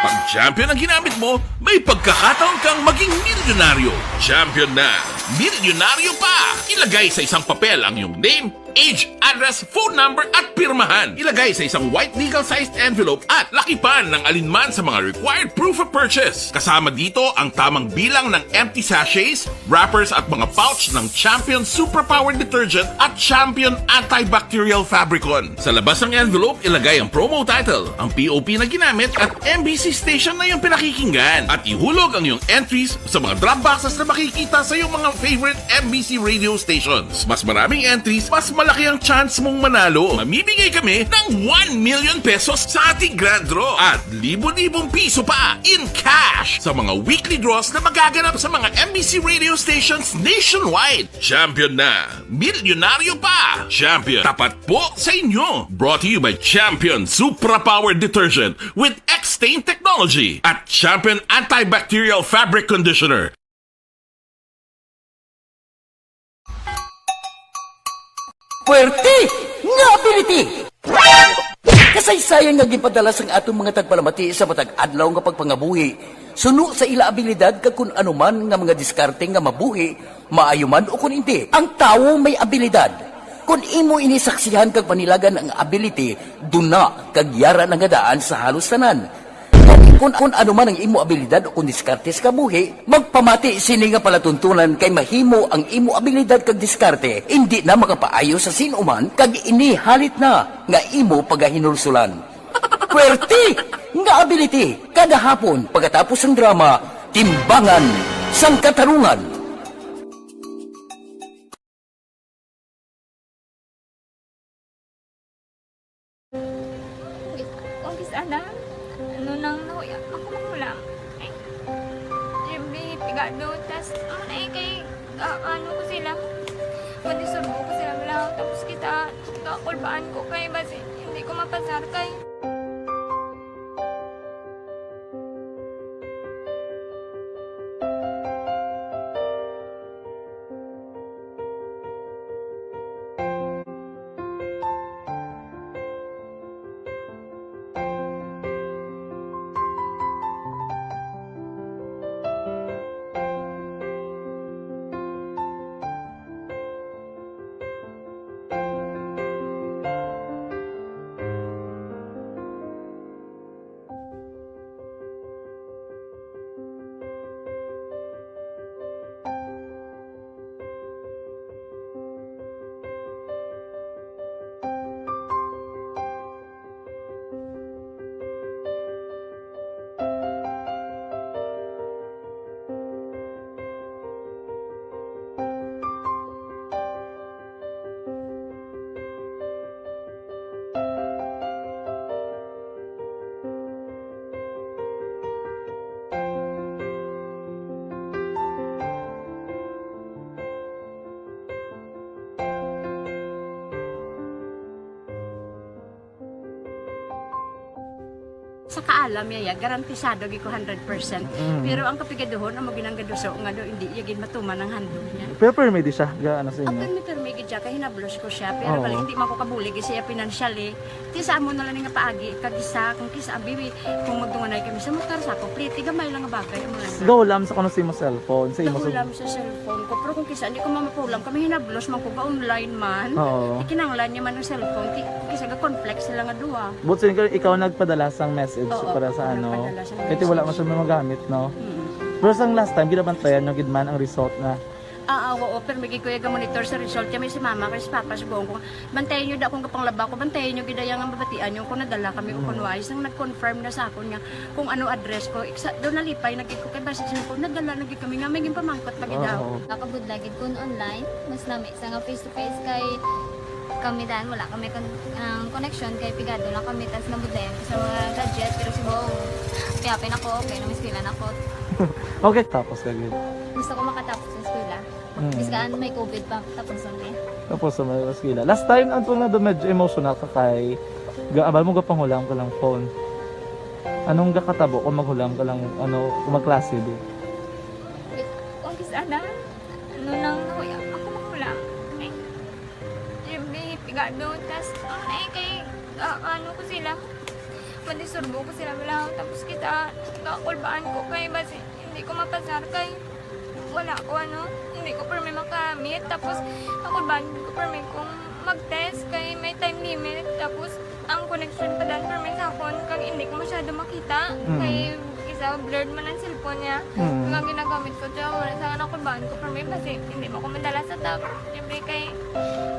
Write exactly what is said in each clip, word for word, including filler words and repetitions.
Kung Champion ang ginamit mo, may pagkakataon kang maging milyonaryo. Champion na, milyonaryo pa! Ilagay sa isang papel ang iyong name, age, address, phone number, at pirmahan. Ilagay sa isang white legal-sized envelope at lakipan ng alinman sa mga required proof of purchase. Kasama dito ang tamang bilang ng empty sachets, wrappers, at mga pouch ng Champion Superpower Detergent at Champion Antibacterial Fabricon. Sa labas ng envelope, ilagay ang promo title, ang P O P na ginamit, at M B C station na iyong pinakikinggan. At ihulog ang iyong entries sa mga drop boxes na makikita sa iyong mga favorite M B C radio stations. Mas maraming entries, mas malaki ang chance mong manalo. Mamimigay kami ng one million pesos sa ating grand draw at libo-libong piso pa in cash sa mga weekly draws na magaganap sa mga M B C radio stations nationwide. Champion na! Milyonaryo pa! Champion, tapat po sa inyo! Brought to you by Champion Supra Power Detergent with X-Stain Technology at Champion Antibacterial Fabric Conditioner. Puwerte nga ability! Kasaysayan nga ginpadala sang aton mga tagpalamati sa matag adlaw nga pagpangabuhi, suno sa ila abilidad kag kun ano man nga mga diskarte nga mabuhi, maayo man ukon indi. Ang tawo may abilidad. Kon imo ini saksihan kag panilagan ang ability, duna kag yara na nga daan sa halos tanan. Gani, kun, kun ano man ang imo abilidad o kun diskarte sa kabuhi, magpamati sini nga palatuntunan, kay mahimo ang imo abilidad kag diskarte indi na makapaayo sa sin-o man, kag ini halit na nga imo pagahinulsulan. Puwerte nga ability, kada hapon pagkatapos sang drama, Timbangan sang Katarungan. Kung kis-, ana, ano nang nahuya, ako manghulam. Ay, Jimmy, pigado, tas, ano na eh, kay, ah, ano ko sila, pwede subo ko sila, wala, tapos kita, kakulbaan ko kay, basi, hindi ko mapasar kay. Sa kaalam niya, ya, garantisado gid ko hundred percent. Mm. Pero ang kapigaduhon, amo gid ang gaduso nga do, hindi niya gid matuman ang handog niya. Pero permi di siya, ga, ano sa inyo? Ang permi, permi gid siya, kay hinablos ko siya. Pero Oo. bali, hindi man ko kabulig siya financially. Ti sa amo na lang nga paagi, kag isa, kung kisa, abi, kung magdunganay kami sa motor, sa ako, pliti, gamay lang nga bagay, amo lang. Gahulam sa kuno sa imo cellphone, sa imo sa Gahulam sa cellphone ko, pero kung kisa, hindi ko mamapulam, kami hinablos man ko, ga-online man. Oo. Ikinanglan niya man ang cellphone, ti-, kisa ga-conflict sila nga duha. But sin-, ikaw nagpadala sang message Oo, para sa ako ano? nagpadala sang Kaya wala message. man siya magamit, no? Mm. Pero sang last time, ginabantayan nyo gid man ang result na. Ah, ah, oo, pero may gikuya ga-monitor sa result. Kami si mama, kay si papa, si buong ko. Bantayan nyo da kung kapanglaba ko, bantayan nyo gid ang mabatian nyo kung nadala kami o Mm. kung wais. Nang nag-confirm na sa akon nga kung ano address ko, iksa, doon nalipay na gid ko kay basi sa ko, nadala na gid kami nga may ginpamangkot pa gid daw. Oo. Nakabudlay gid kun online, mas nami sa nga face to face kay kami dan wala kami kon-, ang connection kay pigado lang kami tas nabudlayan ko sa mga gadget pero si Bong kaya pin ako okay na may eskwela na ko. Okay, tapos ka gid. Gusto ko makatapos sa eskwela. Mm. Kasi kaan may covid pa, tapos ang eh. Tapos sa mga eskwela. Last time, ang tunga doon medyo emotional ka kay ga-, abal mo gapanghulam ka lang phone. Anong gakatabo kung maghulam ka lang, ano, kung magklase di? Kung kis-, ana, ano nang nahuya, ako maghulam. Ay, Jimmy, pigado, tas, ang ay kay, ah, ano ko sila, Madisturbo ko sila bala. Tapos kita, kakulbaan ko kay basi hindi ko mapasar kay wala ko, ano, hindi ko permi makamit. Tapos kakulbaan ko permi kung mag-test kay may time limit. Tapos ang connection pa dan permi sa akon kag hindi ko masyado makita. Mm. Kay isa blurred man ang cellphone niya. Mm. Ang ginagamit ko, tiyo, wala sa nakulbaan ko permi basi hindi mo ko madala sa top. Siyempre kay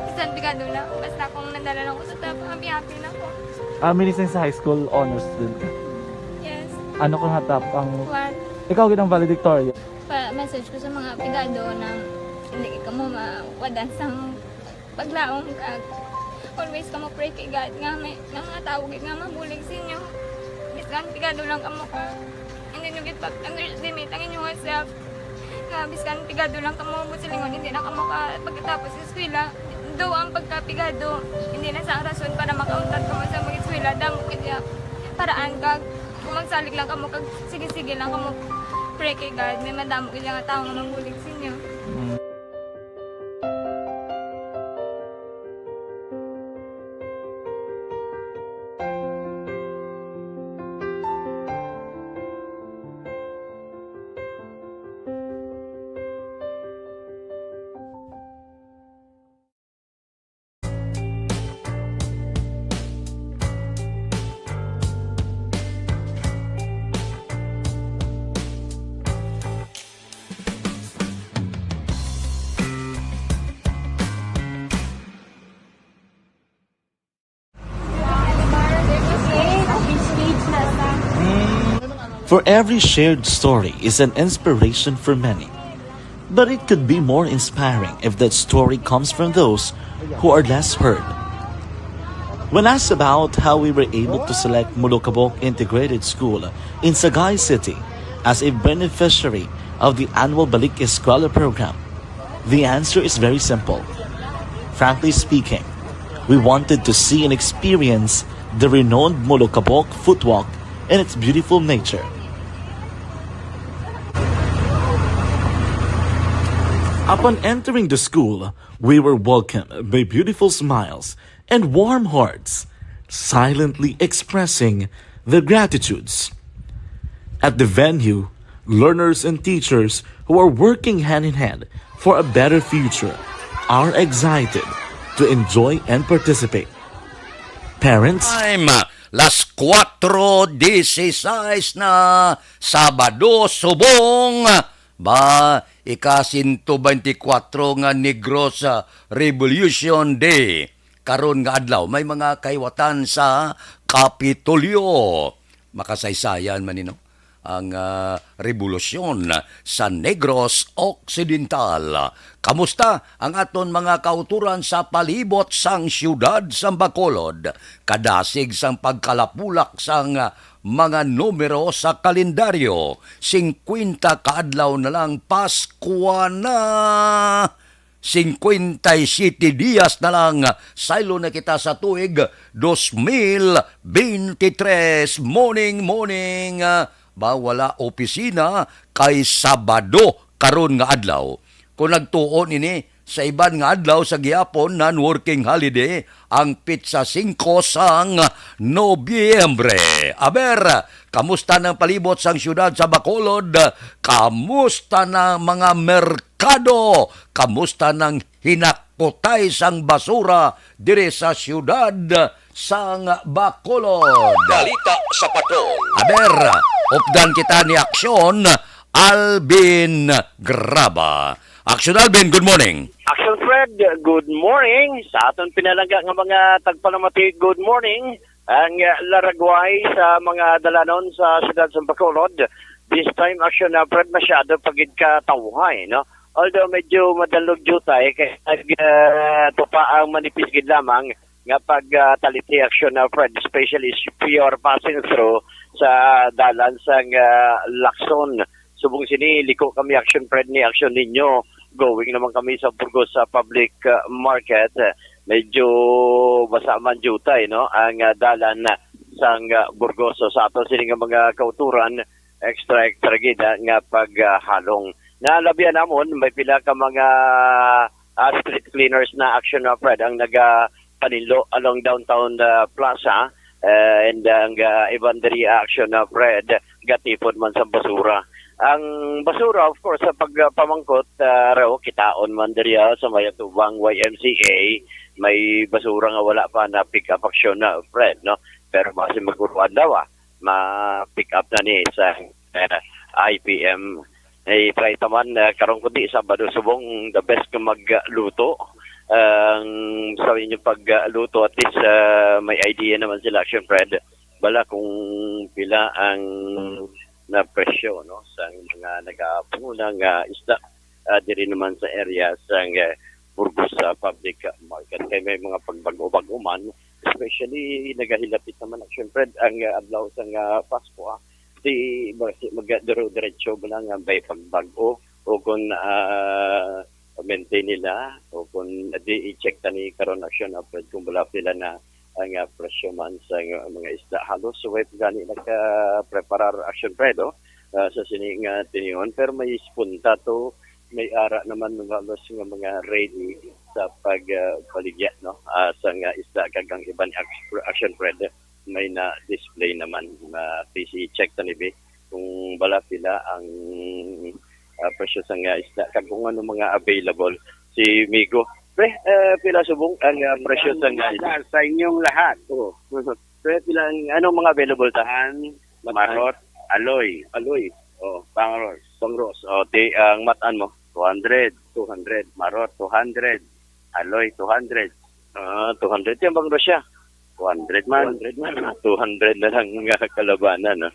bisan pigado na, basta kung nadala lang ko sa top, happy-happy na ko. Ah, minis sa high school honors student ka? Yes. Ano ka nga top ang One. Ikaw gid ang valedictorian? Pa-message ko sa mga pigado na hindi ka mo mawadan sang paglaom kag always ka mo pray kay God nga may nga mga tawo gid nga mabulig sa inyo. Bisan pigado lang kamo ka. Hindi nyo gid pag-underestimate ang inyong self. Nga bisan pigado lang kamo mo silingon, hindi na kamo ka pagkatapos sa eskwela. Do ang pagkapigado, hindi na sa rason para makauntat kamo sa mag-eskwela. Damo gid ya paraan kag kung magsalig lang kamo kag sige-sige lang kamo pray kay God, may madamo gid nga tawo nga mabulig sa inyo. Mm. For every shared story is an inspiration for many. But it could be more inspiring if that story comes from those who are less heard. When asked about how we were able to select Mulukabok Integrated School in Sagay City as a beneficiary of the annual Balik Eskwela program, the answer is very simple. Frankly speaking, we wanted to see and experience the renowned Mulukabok footwalk and its beautiful nature. Upon entering the school, we were welcomed by beautiful smiles and warm hearts, silently expressing their gratitudes. At the venue, learners and teachers who are working hand in hand for a better future are excited to enjoy and participate. Parents? Time, las kuwatro dieciséis na, Sabado, subong, ba, ika-sento beintikwatro nga Negros, ah, Revolution Day. Karon nga adlaw, may mga kahiwatan sa Kapitolyo. Makasaysayan man ni, no? Ang, ah, rebolusyon sa Negros Occidental. Kamusta ang aton mga kauturan sa palibot sang siyudad sang Bacolod? Kadasig sang pagkalapulak sang, ah, mga numero sa kalendaryo, singkwenta ka adlaw na lang Paskwa na. Cincuenta y siete dias na lang, saylo na kita sa tuig dos mil beintitrés. Morning, morning. Ah, ba, wala opisina kay Sabado karon nga adlaw. Kung nagtuon ini, sa iban nga adlaw sa gihapon, non-working holiday ang pitsa singko sang Nobyembre. Aber, kamusta nang palibot sang siyudad sa Bacolod? Kamusta na mga merkado? Kamusta nang hinakutay sang basura diri sa siyudad sang Bacolod? Balita sa Patol. Aber, updan kita ni Aksyon Alvin Graba. Aksyon Alvin, good morning. Action Fred, good morning. Sa aton pinalangga nga mga tagpalamati, good morning. Ang, uh, laragway sa mga dalanon sa siyudad sa Bacolod. This time, Action, uh, Fred, masyado pa gid ka tawhay, no? Although medyo madanlog jutay, kay nag, uh, tupa ang manipis gid lamang nga pag, uh, taliti, Action, uh, Fred, especially if you are passing through sa dalan sang, uh, Lacson. Subong sini, liko kami, Action Fred, ni Action Ninyo. Going naman kami sa Burgos sa public, uh, market. Medyo basa man jutay, no, ang, uh, dalan sang, uh, Burgos. So, sa aton sini nga mga kauturan, extra, extra gid, ah, nga paghalong. Nalabihan namon, may pila ka mga, ah, street cleaners na, Action, ah, Fred, ang nagapaninlo along downtown, ah, plaza. Uh, and ang uh, iban diri action na Fred, gatipon man sa basura. Ang basura, of course, sa pagpamangkot, uh, raw, kitaon man diri ah, sa may atubang Y M C A, may basura nga wala pa na pick up action na Fred, no? Pero basi magkuruan daw ah, ma-pick up na ni sa uh, I P M. Ay, try taman, uh, karon kundi Sabado subong the best nga magluto. Ang sa inyong pagluto, at least uh, may idea naman sila, Action Fred. Bala kung pila ang na presyo, no, sa mga nagapanguna nga isda ah, diri naman sa area sa uh, Burgos sa public market. Kay may mga pagbag-o-bag-o man, especially nagahilapit naman, Action Fred, ang uh, adlaw sa nga Pasko. Ah. Di ba si magdiro-diretso ba lang nga may pagbag-o o kung ah, maintain nila o kung di i-check tani karon, Action Fred, kung wala pila na ang ah, presyo man sa nga mga isda. Halos way pa gani nagka-preparar, Action Fred, oh, ah, sa sini nga tinion, pero may spunta to, may ara naman halos nga mga ready sa pagbaligya, no, ah, sa nga isda kag ang iban, Action Fred, may na-display naman. Ah, P C check tani bi kung bala pila ang ah, presyo sa nga isda kag kung ano mga available. Si Migo, pre, ah, pila subong ang ah, presyo sa nga isda? Sa inyong lahat. Oo. Pre, pila ang, anong mga available ta? Tan, matan, marot, aloy. Aloy. Oh, pangros. Pangros. Oh, ti ang matan mo? Two hundred. Two hundred. Marot, two hundred. Aloy, two hundred. Ah, two hundred. Yan bang Russia? Two hundred man. Two hundred man. Two hundred na lang nga kalabanan, no?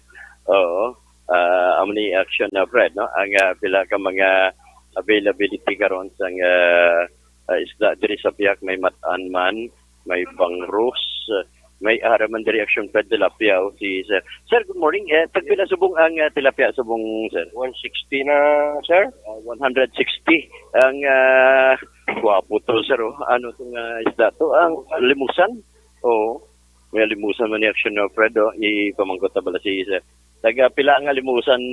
Oo. Ah, amo ni action na, Fred, no? Ang ah, pila ka mga availability karon sa nga ah, isda diri sa Piak, may matan man, may bangros, ah, may ara man diri, Action Fred, tilapia, oh, si sir. Sir, good morning. Eh, tagpila subong ang ah, tilapia subong, sir? One sixty na, sir. Ah, one hundred sixty. Ang ah, gwapo to, sir, oh. Ano tong ah, isda to? Ang limusan? Oo. May limusan man ni Action na, Fred, oh. Ipamangkot na bala si sir. Taga pila nga limusan,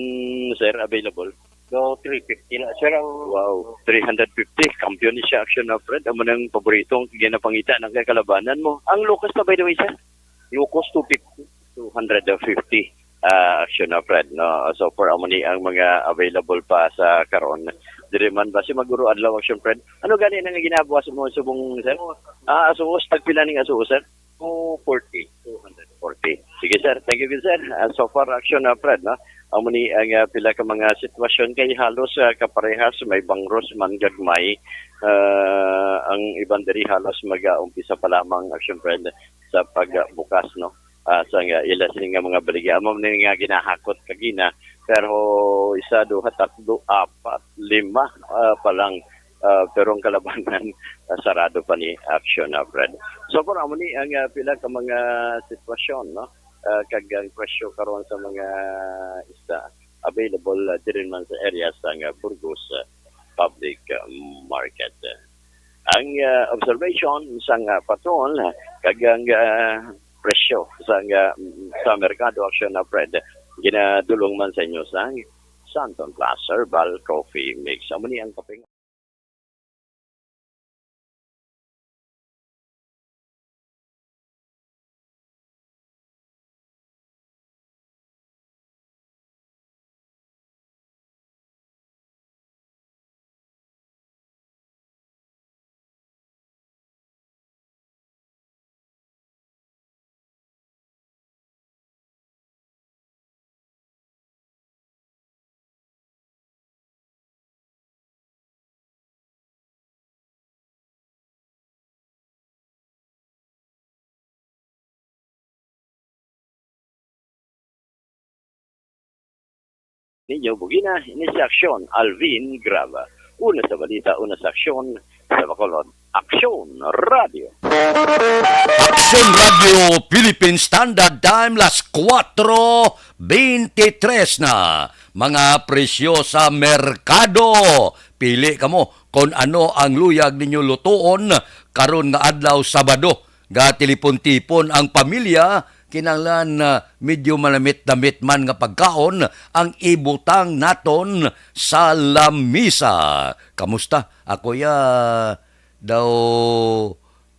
sir, available? So, three fifty na, sir, ang Wow, three hundred fifty. Kampiyon ni siya, Action na, Fred. Amo nang paborito ang ginapangita ng kay kalabanan mo. Ang locust na, by the way, sir? Locust, two fifty. Two hundred fifty, ah, Action na, Fred, no? So far, amo ni ang mga available pa sa karon. Diri man ba si Maguro Adlaw, Action, Fred? Ano gani na nga ginabuhat sa mga subong, sir? Ah, asuos, tagpila ning asuos, sir? Two forty. Two hundred forty. Sige, sir. Thank you, good sir. Ah, so far, Action na, Fred, no? Amo ni ang ah, pila ka mga sitwasyon kay halos ah, kaparehas, may bangros man gagmay. Ah, ang iban diri halos mag-umpisa pa lamang, Action, Fred, sa pagbukas, no? Ah, sa nga ila sini nga mga baligya. Amo ni nga ginahakot kagina, pero isa, duha, tatlo, apat, lima ah, pa lang. Ah, pero ang kalabanan ah, sarado pa ni Action na, Fred. So kung amo ni ang ah, pila ka mga sitwasyon, no? Ah, kag ang presyo karon sa mga isda available ah, diri man sa area sa nga Burgos ah, Public ah, Market. Ang ah, observation sa nga patrol ah, kag ang ah, presyo sa nga sa merkado, Action na, Fred, ginadulong man sa inyo sa Santon Plus Herbal Coffee Mix. Amo ni ang kape. Ninyo bugina ini si Aksyon Alvin Graba. Una sa balita, una sa aksyon sa Bacolod. Aksyon Radio. Aksyon Radio Philippine Standard Time, las kuwatro beintitres na. Mga presyo sa merkado. Pili kamo kon ano ang luyag ninyo lutoon karon nga adlaw, Sabado. Gatilipon-tipon ang pamilya, kinahanglan, ah, medyo manamit-namit man nga pagkaon ang ibutang naton sa lamisa. Kamusta? Ako ya daw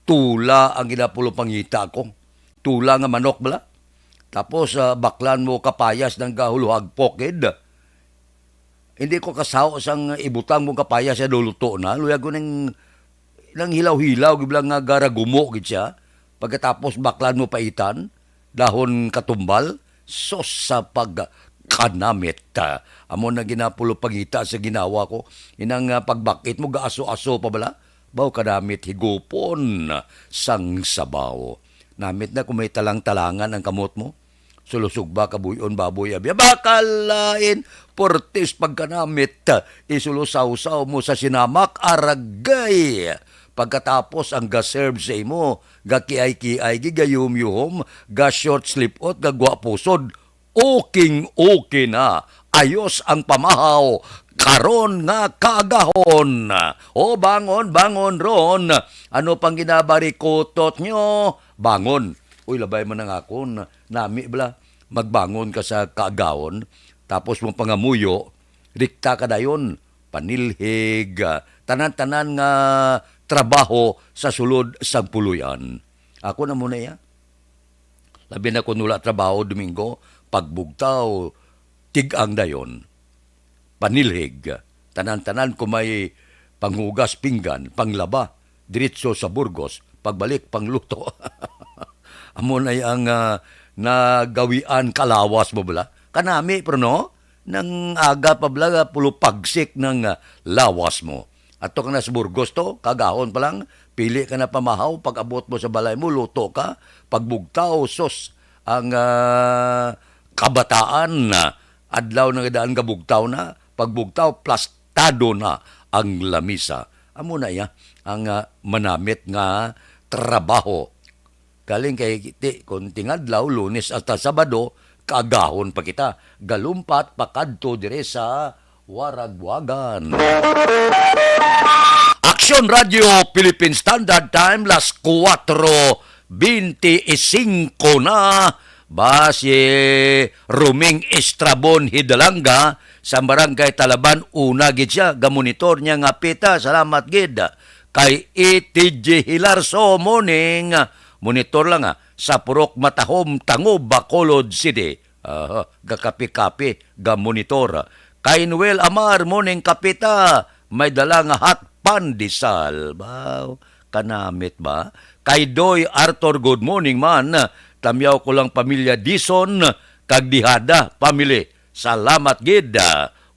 tula ang ginapulong pangita ko. tula nga manok bala. Tapos, ah, baklan mo kapayas nang gahuluhagpok gid. Hindi ko kasaho sang ibutang mo kapayas sa luluto na. Luyag ko nang, nang hilaw-hilaw, gid lang nga garagumo gid siya. Pagkatapos baklan mo paitan, dahon katumbal, sus sa pagkanamit. Amo na ginapulo pangita sa ginawa ko. Inang, ah, pagbakit mo, gaaso-aso pa bala? Baw kanamit higupon sang sabaw. Namit na kung may talang-talangan ang kamot mo. Sulusog ba kabuyon baboy, abi? Bakal lain, portis pagkanamit. Isulusawsaw mo sa sinamak, aragay. Pagkatapos ang ga-serve sa imo, gakiay-kiay, gigayuhom-yuhom, ga-short slip-ot, gagwa pusod. Uking-uki na. Ayos ang pamahaw. Karon nga kaagahon. O, bangon, bangon, Ron. Ano pang ginabarikutot nyo? Bangon. Uy, labay man ang akon. Nami bala, magbangon ka sa kaagahon. Tapos mo pangamuyo, rikta ka dayon. Panilhig, ah, tanan-tanan nga trabaho sa sulod sang puloy-an. Ako na muna iya. Labi na kung wala trabaho Domingo, pagbugtaw, tig-ang dayon. Panilhig, tanan-tanan ko may panghugas pinggan, panglaba, diretso sa Burgos, pagbalik, pangluto. Amo na ang, ah, nagawian kalawas mo bala. Kanami, pero no? Nang aga pa bala, pulupagsik ng, ah, lawas mo. Ato ka na sa Burgos to, kagahon pa lang, pili ka na pamahaw, pag-abot mo sa balay mo, luto ka, pagbugtaw, sus, ang, ah, kabataan na adlaw na nga daan kabugtaw na, pagbugtaw, plastado na ang lamisa. Amo na iya ang, ah, manamit nga trabaho. Galing kay ti, kung tingadlaw, Lunes hasta Sabado, kaagahon pa kita. Galumpat pakadto dire sa Waragwagan. Action Radio Philippine Standard Time, las kuwatro bente y singko na. Ba si Roming Estrabon Hidalanga sa Barangay Talaban, una gid siya, gamonitor niya nga pita. Salamat gid. Kay E T J Hilarso, morning. Monitor lang, ah, sa Purok Matahom, Tango, Bacolod City. Aha, gakapi-kapi, gamonitor. Kay Noel Amar, morning, kapita. May dala nga hot pandesal. Baw, kanamit ba? Kay Doy Arthur, good morning man. Tamyaw ko lang pamilya Dison, kag Dihada family. Salamat gid.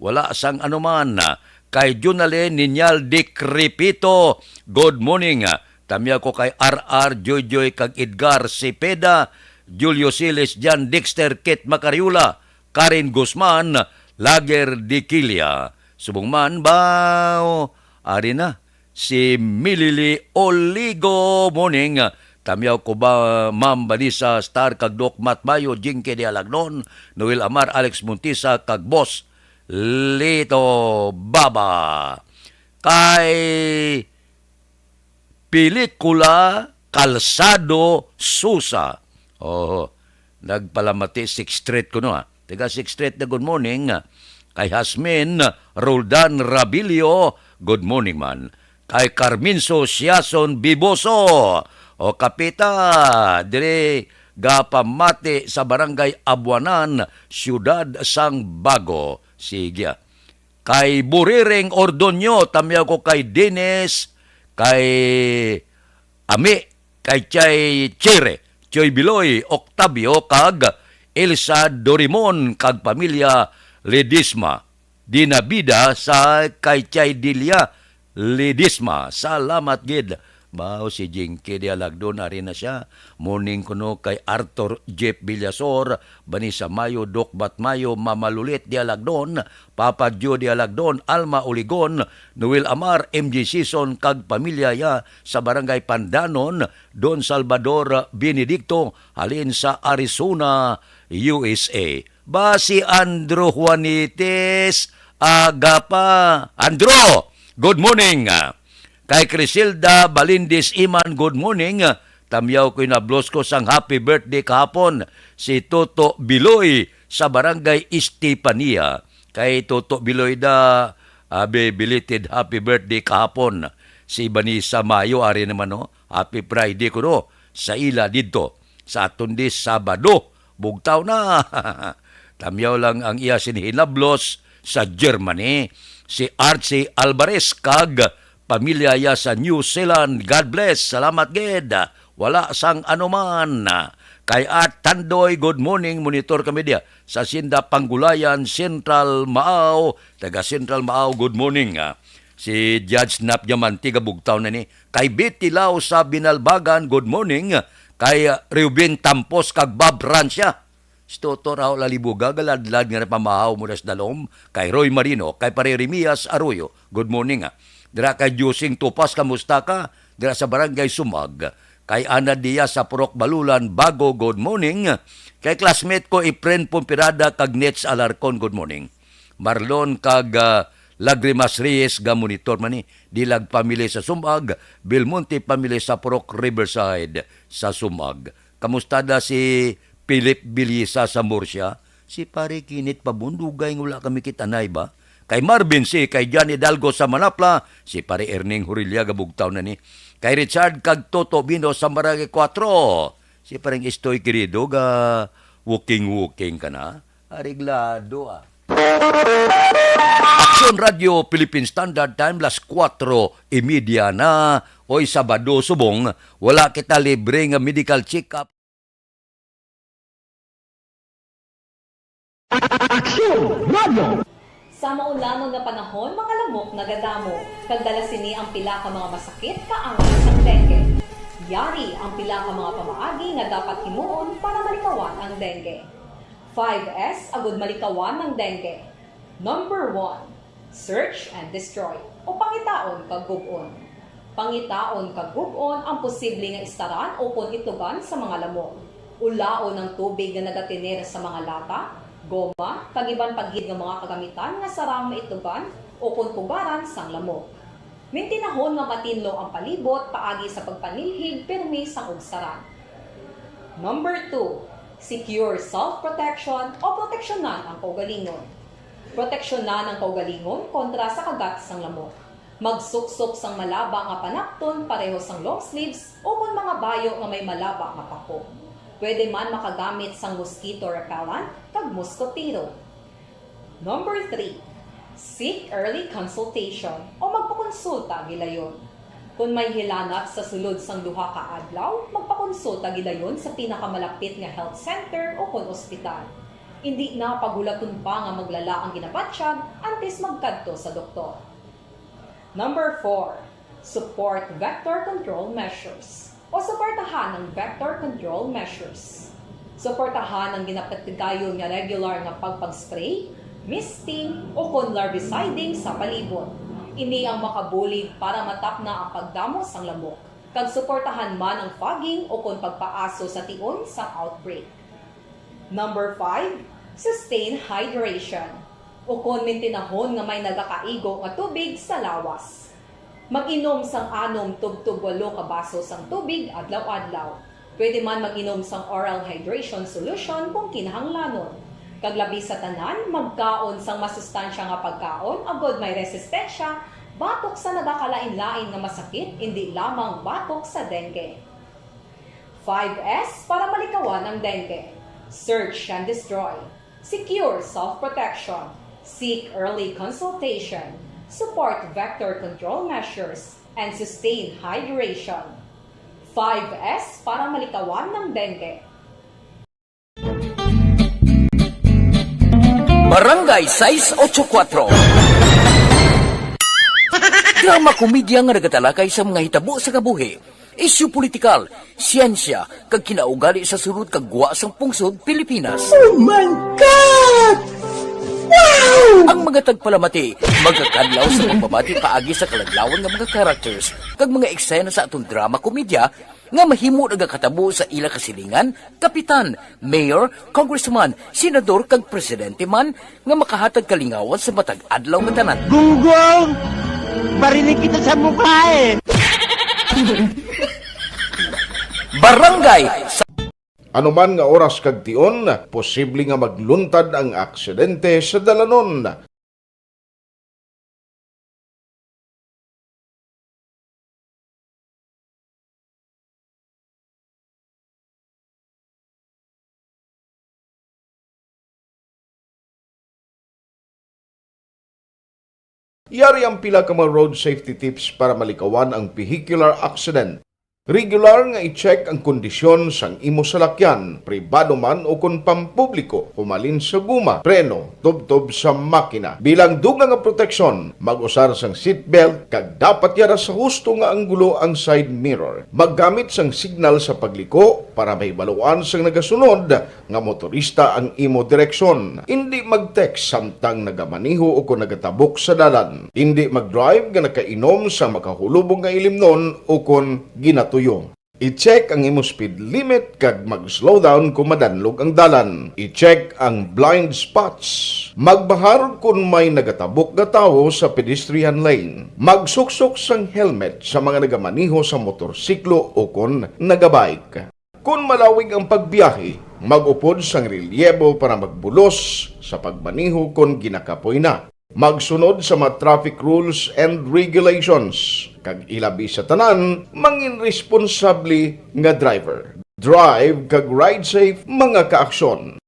Wala sang anuman. Kay Junalyn Ninyal Dikripito, good morning. Tamyaw ko kay R R, Joyjoy, kag Edgar Cepeda, Julio Siles, Jan Dexter, Kit Macariola, Karen Guzman, Lager Diquilia. Subong man, baw, ari na, si Milili Oligo, morning. Tamyaw ko ba, Ma'am Vanessa Star, kag Doc Matt Bayo, Jinky Dialagnon, Noel Amar, Alex Montisa, kag Boss Lito Baba. Kay Pelikula Calzado Sousa. Oh, nagpalamati Sixth Street kuno, ah. Taga Sixth Street na, good morning. Kay Hasmin Roldan Rabilio, good morning man. Kay Carminso Siason Biboso, o kapita, diri gapamati sa Barangay Abuanan, Siyudad sang Bago. Sige, ah. Kay Buriring Ordonio, tamyaw ko kay Dennis, kay Ami, kay Chay Chere, Choy Biloy, Octavio, kag Elsa Dorimon, kag pamilya Ledesma. Dinabida sa kay Chay Delia Ledesma. Salamat gid. Bao si Jinky Dialagdon, ari na siya. Morning kuno kay Arthur Jeff Villasor, Vanessa Mayo, Doc Bat Mayo, Mama Lulit Dialagdon, Papa Joe Dialagdon, Alma Uligon, Noel Amar, M J Season, kag pamilya ya sa Barangay Pandanon, Don Salvador Benedicto, halin sa Arizona, U S A. Ba si Andrew Juanites, aga pa. Andrew, good morning. Kay Criselda Balindis Iman, good morning. Tamyaw ko'y nablos ko sang happy birthday kahapon, si Toto Biloy sa Barangay Estepania. Kay Toto Biloy da, abi, belated happy birthday kahapon. Si Vanessa Mayo, ari naman, no? Happy Friday ko, no? Sa ila didto. sa aton di Sabado. Bugtaw na. Tamyaw lang ang iya sini hinablos sa Germany. Si Archie Alvarez kag pamilya iya sa New Zealand. God bless. Salamat gid. Wala sang anuman. Kay Art Tandoy, good morning. Monitor kami diya sa Sinda Panggulayan, Central Maaw. Taga Central Maaw, good morning. Ah, si Judge Nap Diamante, kabugtaw na ni. Kay Betty Lau sa Binalbagan, good morning. Kay, ah, Reuben Tampos kag Bob Francia. Si Toto Raul Alibuga, galadlad nga napamahaw mo na sa dalom. Kay Roy Marino, kay Pare Remias Arroyo, good morning, ah. Dira kay Jusing Tupas, kamusta ka? Dira sa Barangay Sumag. Kay Ana Diaz sa Purok Balulan, Bago, good morning. Kay classmate ko, Efren Pompirada kag Nets Alarcon, good morning. Marlon kag, ah, Lagrimas Reyes, ga monitor man ni. Dilag family sa Sumag, Belmonte family sa Purok Riverside sa Sumag. Kamusta da si Philip Bilisa sa Murcia? Si Pare Kinit Pabundugay nga wala kami kitanay ba? Kay Marvin C, kay John Hidalgo sa Manapla, si Pare Erning Hurilia gabugtaw na ni. Kay Richard kag Toto Bino sa Barangay Cuatro, si Pareng Istoy Querido ga walking-walking ka na. Areglado, ah. Aksyon Radio Philippine Standard Time, las kuwatro y media na. Oy, Sabado subong, wala kita libre nga medical check-up. Aksyon Radio. Sa maulamon nga panahon, mga lamok nagadamo, kag dala sini ang pila ka mga masakit kaangay sang dengue. Yari ang pila ka mga pamaagi nga dapat himuon para malikawan ang dengue. Five S agud malikawan ang dengue. Number one, search and destroy, o pangitaon kag gub-on. Pangitaon kag gub-on ang posible nga istaran ukon itlogan sa mga lamok. Ulaon ang tubig nga nagatener sa mga lata, goma, kag iban pa gid nga mga kagamitan nga sarang maitlogan ukon pugaran sang lamok. Mintinahon nga matinlo ang palibot paagi sa pagpanilhig pirmi sang ugsaran. Number two, secure self-protection o proteksyonan ang kaugalingon. Proteksyonan ang kaugalingon kontra sa kagat sang lamok. Magsuksok sang malaba nga panakton pareho sang long sleeves ukon mga bayo nga may malaba nga pako. Pwede man makagamit sang mosquito repellent kag muskotero. Number three, seek early consultation o magpakonsulta gilayon. Kon may hilanat sa sulod sang duha ka adlaw, magpakonsulta gilayon sa pinakamalapit nga health center ukon ospital. Indi na paghulaton pa nga maglala ang ginabatyag antes magkadto sa doktor. Number four, support vector control measures o suportahan ang vector control measures. Suportahan ang ginapatigayon nga regular nga pagpag-spray, misting, ukon larviciding sa palibot. Ini ang makabulig para matapna ang pagdamo sang lamok, kag suportahan man ang fogging ukon pagpaaso sa tion sang outbreak. Number five, sustain hydration, ukon mintinahon nga may nagakaigo nga tubig sa lawas. Mag-inom sang anom tubtob walo ka baso sang tubig adlaw-adlaw. Pwede man mag-inom sang oral hydration solution kung kinahanglanon. Kag labi sa tanan, magkaon sang masustansya nga pagkaon agod may resistensya batok sa nagakalain-lain nga masakit, indi lamang batok sa dengue. Five S para malikawan ang dengue. Search and destroy. Secure self-protection. Seek early consultation. Support vector control measures. And sustain hydration. Five S para malikawan ang dengue. Barangay sais ocho kuwatro. Drama komedya nga nagatalakay sa mga hitabo sa kabuhi, isyu politikal, siyensya, kag kinaugali sa sulod kag gwa sang pungsod Pilipinas. Oh my God! Wow! Ang mga tagpalamati magakadlaw sa pagbabati paagi sa kaladlawan nga mga characters kag mga eksena sa aton drama komedya nga mahimo nagakatabo sa ila kasilingan, kapitan, mayor, congressman, senador, kag presidente man nga makahatag kalingawan sa matag adlaw nga tanan. Gunggong! Barinig kita sa mukha eh! Barangay sa Anuman nga oras kag tion, posible nga magluntad ang aksidente sa dalanon. Yari ang pila ka mga road safety tips para malikawan ang vehicular accident. Regular nga i-check ang kondisyon sang imo salakyan, pribado man o kon pampubliko, humalin sa guma, preno, tubtob sa makina. Bilang dugang nga proteksyon, mag-usar sang seatbelt kag dapat yara sa husto nga anggulo ang side mirror. Maggamit sang signal sa pagliko para mahibaluan sang nagasunod nga motorista ang imo direksyon. Indi mag-text samtang nagamaneho o kon nagatabok sa dalan. Indi mag-drive nga nakainom sa makahulubog nga ilimnon o kon ginatuyo. I-check ang imo speed limit kag mag-slow down kon madanlog ang dalan. I-check ang blind spots. Magbahar kon may nagatabok nga tawo sa pedestrian lane. Magsuksok sang helmet sa mga nagamaneho sa motorsiklo o kon nagabike. Kon malawig ang pagbiyahe, mag-upod sang relyebo para magbulos sa pagmaneho kon ginakapoy na. Magsunod sa mga traffic rules and regulations, kag ilabi sa tanan, mangin responsable nga driver. Drive kag ride safe, mga kaaksyon.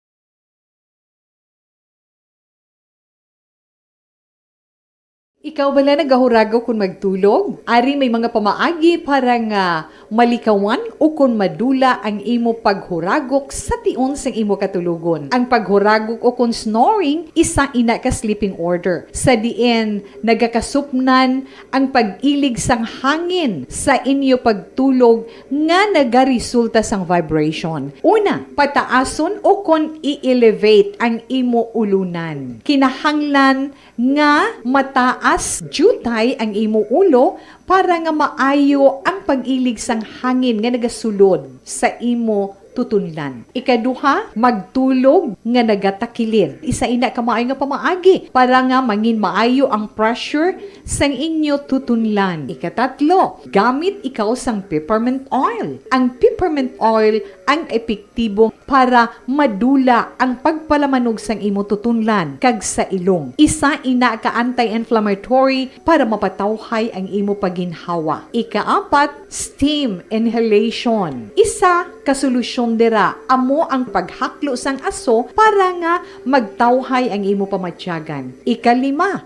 Ikaw bala nagahuragok kon magtulog? Ari may mga pamaagi para nga malikawan o kon madula ang imo paghuragok sa tion sang imo katulogon. Ang paghuragok o kon snoring, isa ina ka sleeping order, sa diin nagakasupnan ang pag-ilig sang hangin sa inyo pagtulog nga nagaresulta sang vibration. Una, pataason o kon i-elevate ang imo ulunan. Kinahanglan nga mataas diutay ang imo ulo para nga maayo ang pag-ilig sang hangin nga nagasulod sa imo tutunlan. Ikaduha, magtulog nga nagatakilid. Isa ina ka maayo nga pamaagi para nga mangin maayo ang pressure sang inyo tutunlan. Ikatatlo, gamit ikaw sang peppermint oil. Ang peppermint oil ang epektibo para madula ang pagpalamanog sang imo tutunlan kag sa ilong. Isa ina ka anti-inflammatory para mapatawhay ang imo pagginhawa. Ikaapat, steam inhalation. Isa ka solusyon dira amo ang paghaklo sang aso para nga magtawhay ang imo pamatyagan. Ikalima,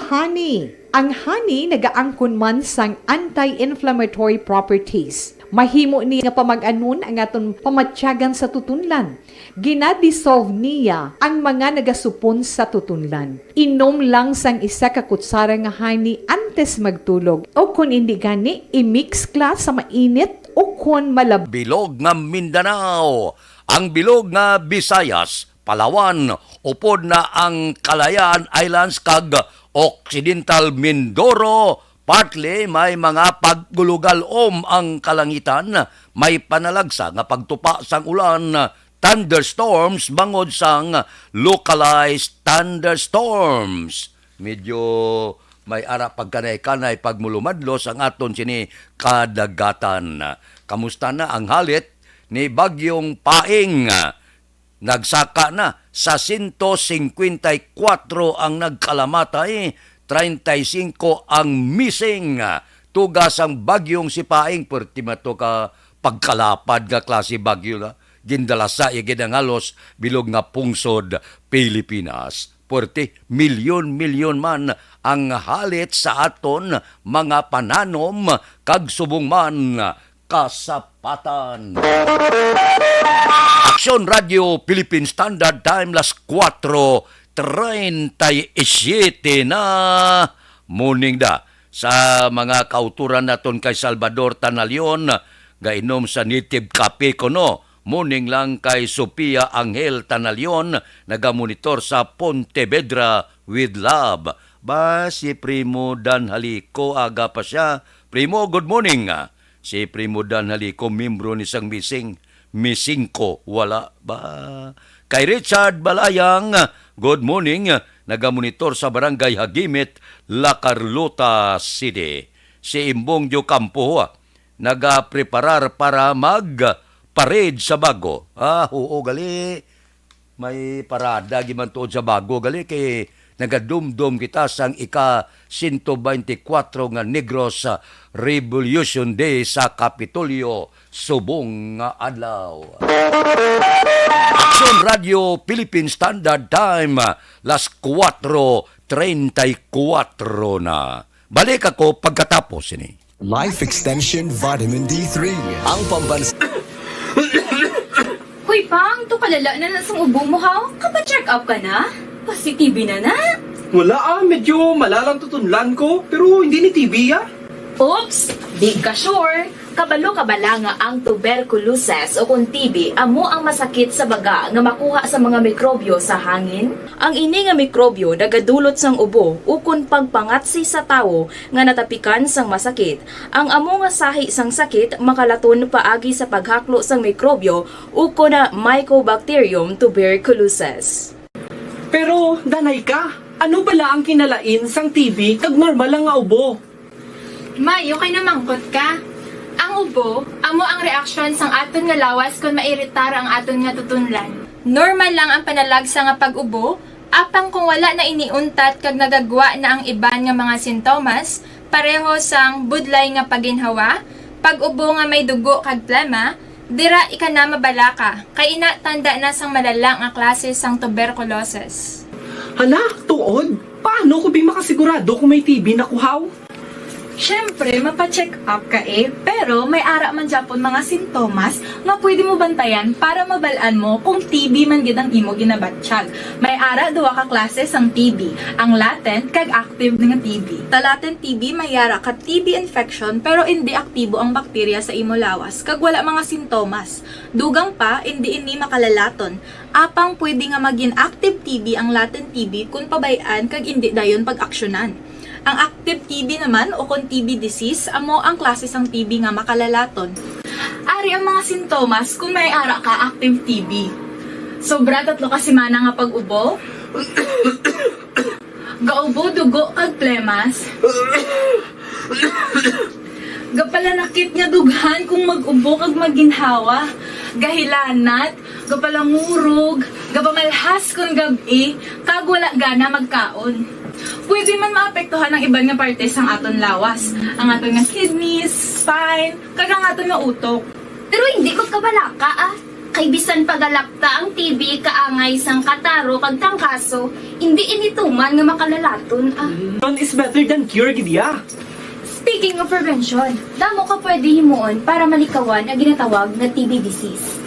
honey. Ang honey nagaangkon man sang anti-inflammatory properties. Mahimo ni nga pamag-anon ang aton pamatyagan sa tutunlan. Gina-dissolve niya ang mga nagasupon sa tutunlan. Inom lang sang isa ka kutsara nga honey antes magtulog, o kon indi gani, i-mix kla sa mainit o kon malab- Bilog nga Mindanao, ang bilog nga Visayas, Palawan, upod na ang Calayan Islands kag Occidental Mindoro, partly may mga pagulugalom ang kalangitan, may panalagsa nga pagtupa sang ulan, thunderstorms bangod sang localized thunderstorms. Medyo may ara pagkanay-kanay pagmulumadlos ang aton sini kadagatan. Kamusta na ang halit ni Bagyong Paing? Nagsaka na sa sento singkwenta y kwatro ang nagkalamatay, treinta y cinco ang missing. Tuga sang bagyong si Paing, perti man to ka pagkalapad nga klase bagyo na. Gindala sa iya gid ang halos bilog nga pungsod Pilipinas. Puwerte, milyon-milyon man ang halit sa aton mga pananom kag subong man kasapatan. Aksyon Radio Philippine Standard Time, las kuwatro treinta y siete na. Morning da sa mga kauturan naton kay Salvador Tanalion, gainom sa Native Cafe kuno. Morning lang kay Sofia Angel Tanalion, nagamonitor sa Pontevedra with love. Ba, si Primo Dan Halico, aga pa siya. Primo, good morning. Si Primo Dan Halico, membro ni sang missing. Missing ko, wala ba? Kay Richard Balayang, good morning. Nagamonitor sa Barangay Hagimit, La Carlota City. Si Imbong Diocampo, nagapreparar para mag-parade sa Bago. Ah, oo, gali. May parada gimantuod sa Bago, gali, kay nagadumdom kita sang ika sento beintikwatro nga Negros Revolution Day sa Kapitolyo subong nga adlaw. Aksyon Radio Philippine Standard Time, las kuwatro Treinta y cuatro na. Balik ako pagkatapos ini. Life Extension Vitamin D three. Ang pambansa. Hoy, Pang, to kalala na na sang ubo mo, ha? Kapa-check up ka na? Pasi-T B na na? Wala ah, medyo malalang tutunlan ko, pero hindi ni T B ah. Oops! Di ka sure? Kabalo ka bala nga ang tuberculosis o kon T B amo ang masakit sa baga nga makuha sa mga mikrobyo sa hangin? Ang ini nga mikrobyo nagadulot sang ubo ukon pagpangatsi sa tawo nga natapikan sang masakit. Ang amo nga sahi sang sakit makalaton paagi sa paghaklo sang mikrobyo ukon Mycobacterium tuberculosis. Pero, danay ka, ano bala ang kinalain sang T B kag normal lang nga ubo? May, okay na mangkot ka. Ang ubo, amo ang reaksyon sang aton nga lawas kon mairitar ang aton nga tutunlan. Normal lang ang panalagsa nga pag-ubo, apang kung wala na ini untat kag nagagwa na ang iban nga mga sintomas, pareho sang budlay nga paginhawa, pag-ubo nga may dugo kag plema, dira ika na mabalaka, kay ina tanda na sang malala nga klase sang tuberculosis. Hala, tuod? Paano ko bi makasigurado kung may T B na kuhaw? Siyempre, mapa-check up ka eh, pero may ara man gyapon mga sintomas nga pwede mo bantayan para mabal-an mo kung T B man gid ang imo ginabatyag. May ara duha ka klase sang T B, ang latent kag active nga T B. Sa latent T B may ara ka T B infection pero indi aktibo ang bakterya sa imo lawas kag wala mga sintomas. Dugang pa, indi ini makalalaton. Apang pwede nga magin active T B ang latent T B kon pabay-an kag indi dayon pag-aksyonan. Ang active T B naman o kon T B disease amo ang klase sang T B nga makalalaton. Ari ang mga sintomas kon may ara ka active T B. Sobra tatlo ka semana nga pag-ubo. Gaubo dugo kag plemas. Gapalanakit nga dughan kung mag-ubo kag maginhawa. Gahilanat, gapalangurog, gapamalhas kon gab-i, kag wala gana magkaon. Pwede man maapektuhan ang iban nga parte sang aton lawas, ang aton nga kidneys, spine, kag ang aton nga utok. Pero hindi ko kabalaka ah. Kay bisan pagalakta ang T B kaangay sang kataro kag tangkaso, hindi ini tuman nga makalalaton ah. None is better than cure gid ya. Speaking of prevention, damo ka pwede himuon para malikawan ang ginatawag nga T B disease.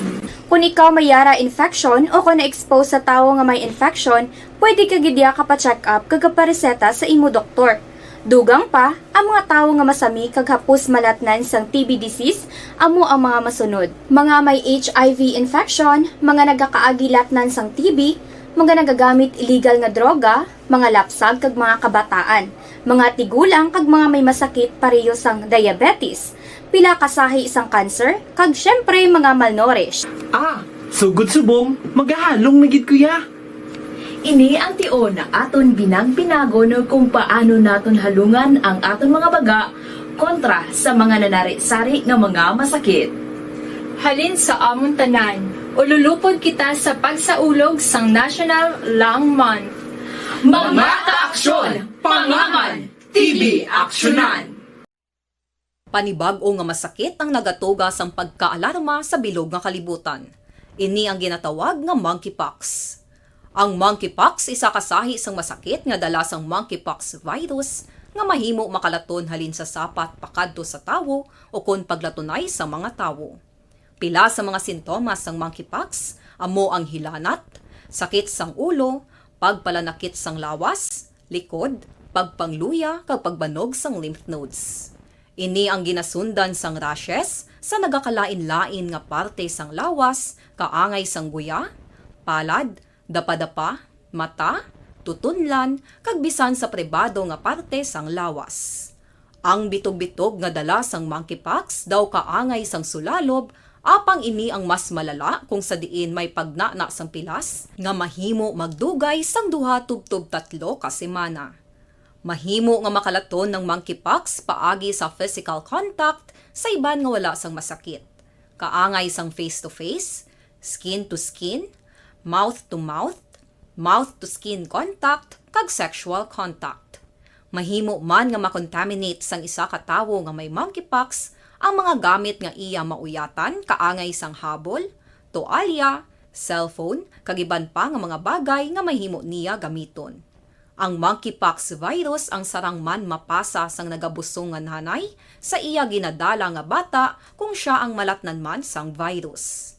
Kung ikaw may yara infection o kung na-expose sa tawo nga may infection, pwede ka gid ya kapa-check up kag kapareseta sa imo doktor. Dugang pa, ang mga tawo nga masami kag hapos malatnan sang T B disease amo ang mga masunod: mga may H I V infection, mga nagakaagilatnan sang T B, mga nagagamit illegal nga droga, mga lapsag kag mga kabataan, mga tigulang kag mga may masakit pareho sang diabetes, pila ka sahi sang cancer, kag siyempre mga malnourished. Ah, sugod subong, magahalong na gid ko ya. Ini ang tion nga aton binag-binagon kung paano naton halungan ang aton mga baga kontra sa mga nanari-sari nga mga masakit. Halin sa amon tanan, ululupod kita sa pagsaulog sang National Lung Month. Mga kaaksyon, pangaman, T B aksyonan. Panibag-o nga masakit ang nagatuga sang pagkaalarma sa bilog nga kalibutan. Ini ang ginatawag nga monkeypox. Ang monkeypox isa ka sahi sang masakit nga dala sang monkeypox virus nga mahimo makalaton halin sa sapat pakadto sa tawo ukon paglatunay sa mga tawo. Pila sa mga sintomas sang monkeypox amo ang hilanat, sakit sang ulo, pagpalanakit sang lawas, likod, pagpangluya kag pagbanog sang lymph nodes. Ini ang ginasundan sang rashes sa nagakalain-lain nga parte sang lawas, kaangay sang guya, palad, dapadapa, mata, tutunlan, kag bisan sa pribado nga parte sang lawas. Ang bitog-bitog nga dala sang monkeypox daw kaangay sang sulalob, apang ini ang mas malala kung sa diin may pagnana sang pilas nga mahimo magdugay sang duha tubtob tatlo ka semana. Mahimo nga makalaton ang monkeypox paagi sa physical contact sa iban nga wala sang masakit, kaangay sang face-to-face, skin-to-skin, mouth-to-mouth, mouth-to-skin contact, kag sexual contact. Mahimo man nga makontaminate sang isa ka tawo nga may monkeypox ang mga gamit nga iya mauyatan, kaangay sang habol, toalya, cellphone, kag iban pa nga mga bagay nga mahimo niya gamiton. Ang monkeypox virus ang sarang man mapasa sang nagabusong nga nanay sa iya ginadala nga bata kung sia ang malatnan man sang virus.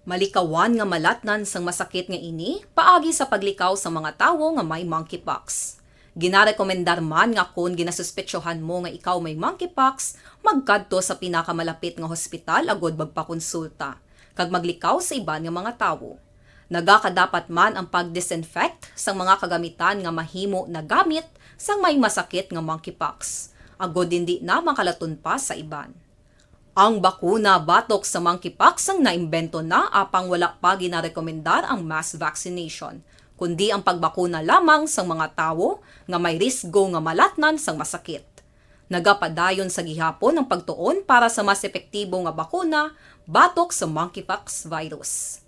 Malikawan nga malatnan sang masakit nga ini paagi sa paglikaw sa mga tawo nga may monkeypox. Ginarekomendar man nga kon ginasuspetsohan mo nga ikaw may monkeypox, magkadto sa pinakamalapit nga hospital agud magpakonsulta kag maglikaw sa iban nga mga tawo. Nagakadapat man ang pag-disinfect sa mga kagamitan nga mahimo nagamit sang may masakit nga monkeypox, agud indi na makalaton pa sa iban. Ang bakuna batok sa monkeypox ang naimbento na, apang wala pa ginarekomendar ang mass vaccination, kundi ang pagbakuna lamang sang mga tawo nga may risgo nga malatnan sang masakit. Nagapadayon sa gihapon ang pagtuon para sa mas epektibo nga bakuna batok sa monkeypox virus.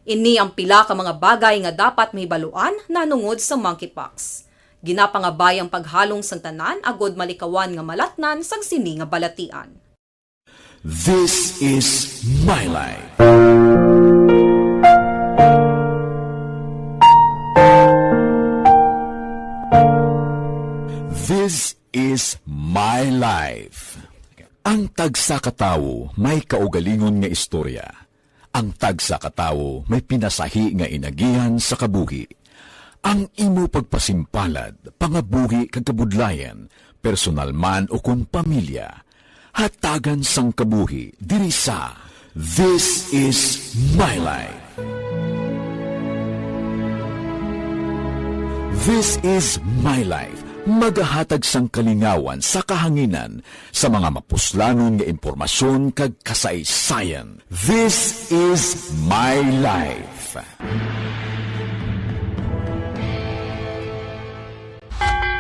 Ini ang pila ka mga bagay nga dapat mahibaluan nahanungod sa monkeypox. Ginapangabay ang paghalong sang tanan agud malikawan nga malatnan sang sini nga balatian. This is My Life. This is My Life. Ang tagsa ka tawo may kaugalingon nga istorya. Ang tagsa ka tawo may pinasahi nga inagihan sa kabuhi. Ang imo pagpasimpalad, pangabuhi kag kabudlayan, personal man ukon pamilya, hatagan sang kabuhi diri sa This is My Life. This is My Life, magahatag sang kalingawan sa kahanginan sa mga mapuslanon nga impormasyon kag kasaysayan. This is My Life.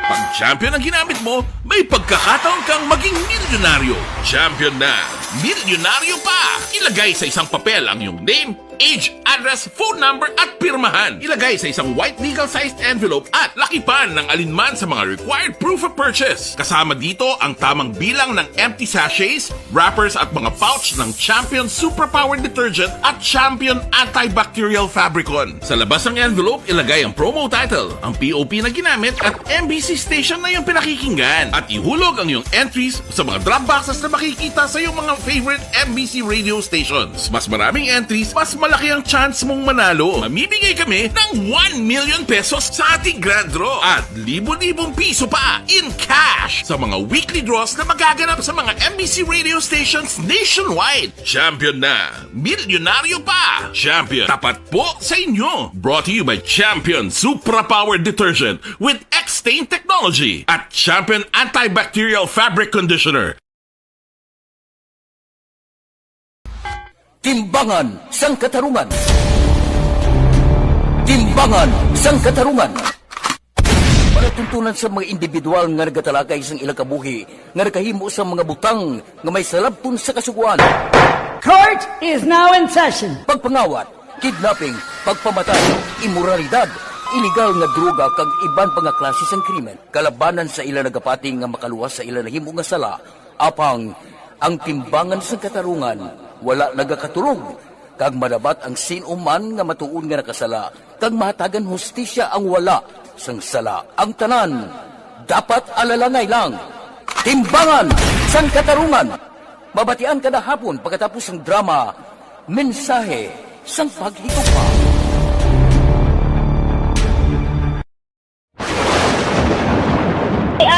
Pag champion ang ginamit mo, may pagkakataon kang maging milyonaryo. Champion na, milyonaryo pa! Ilagay sa isang papel ang iyong name, age, address, phone number, at pirmahan. Ilagay sa isang white legal-sized envelope at lakipan ng alinman sa mga required proof of purchase. Kasama dito ang tamang bilang ng empty sachets, wrappers, at mga pouch ng Champion Suprapower Detergent at Champion Antibacterial Fabricon. Sa labas ng envelope, ilagay ang promo title, ang P O P na ginamit, at M B C station na iyong pinakikinggan. At ihulog ang iyong entries sa mga drop boxes na makikita sa iyong mga favorite M B C radio stations. Mas maraming entries, mas malaki ang chance mong manalo. Mamimigay kami ng one million pesos sa ating grand draw at libo-libong piso pa in cash sa mga weekly draws na magaganap sa mga M B C radio stations nationwide. Champion na! Milyonaryo pa! Champion, tapat po sa inyo! Brought to you by Champion Supra Power Detergent with X-Stain Technology at Champion Antibacterial Fabric Conditioner. Timbangan sang Katarungan. Timbangan sang Katarungan. Palatuntunan sa mga individual nga nagatalakay sang ilang kabuhi nga nakahimo sa mga butang nga may salabton sa Kasugoan. Court is now in session. Pagpangawat, kidnapping, pagpamatay, imoralidad, iligal nga droga, kag iban pa nga klase sang krimen kalabanan sa ila nagapati nga makaluwas sa ila nahimo nga sala. Apang ang timbangan sang katarungan wala nagakaturog, kag madabat ang sin-o man nga matuod nga nakasala, kag mahatagan hustisya ang wala sang sala. Ang tanan dapat alalangay lang. Timbangan sang Katarungan. Mabatian kada hapon pagkatapos sang drama, Mensahe sang Paghigugma.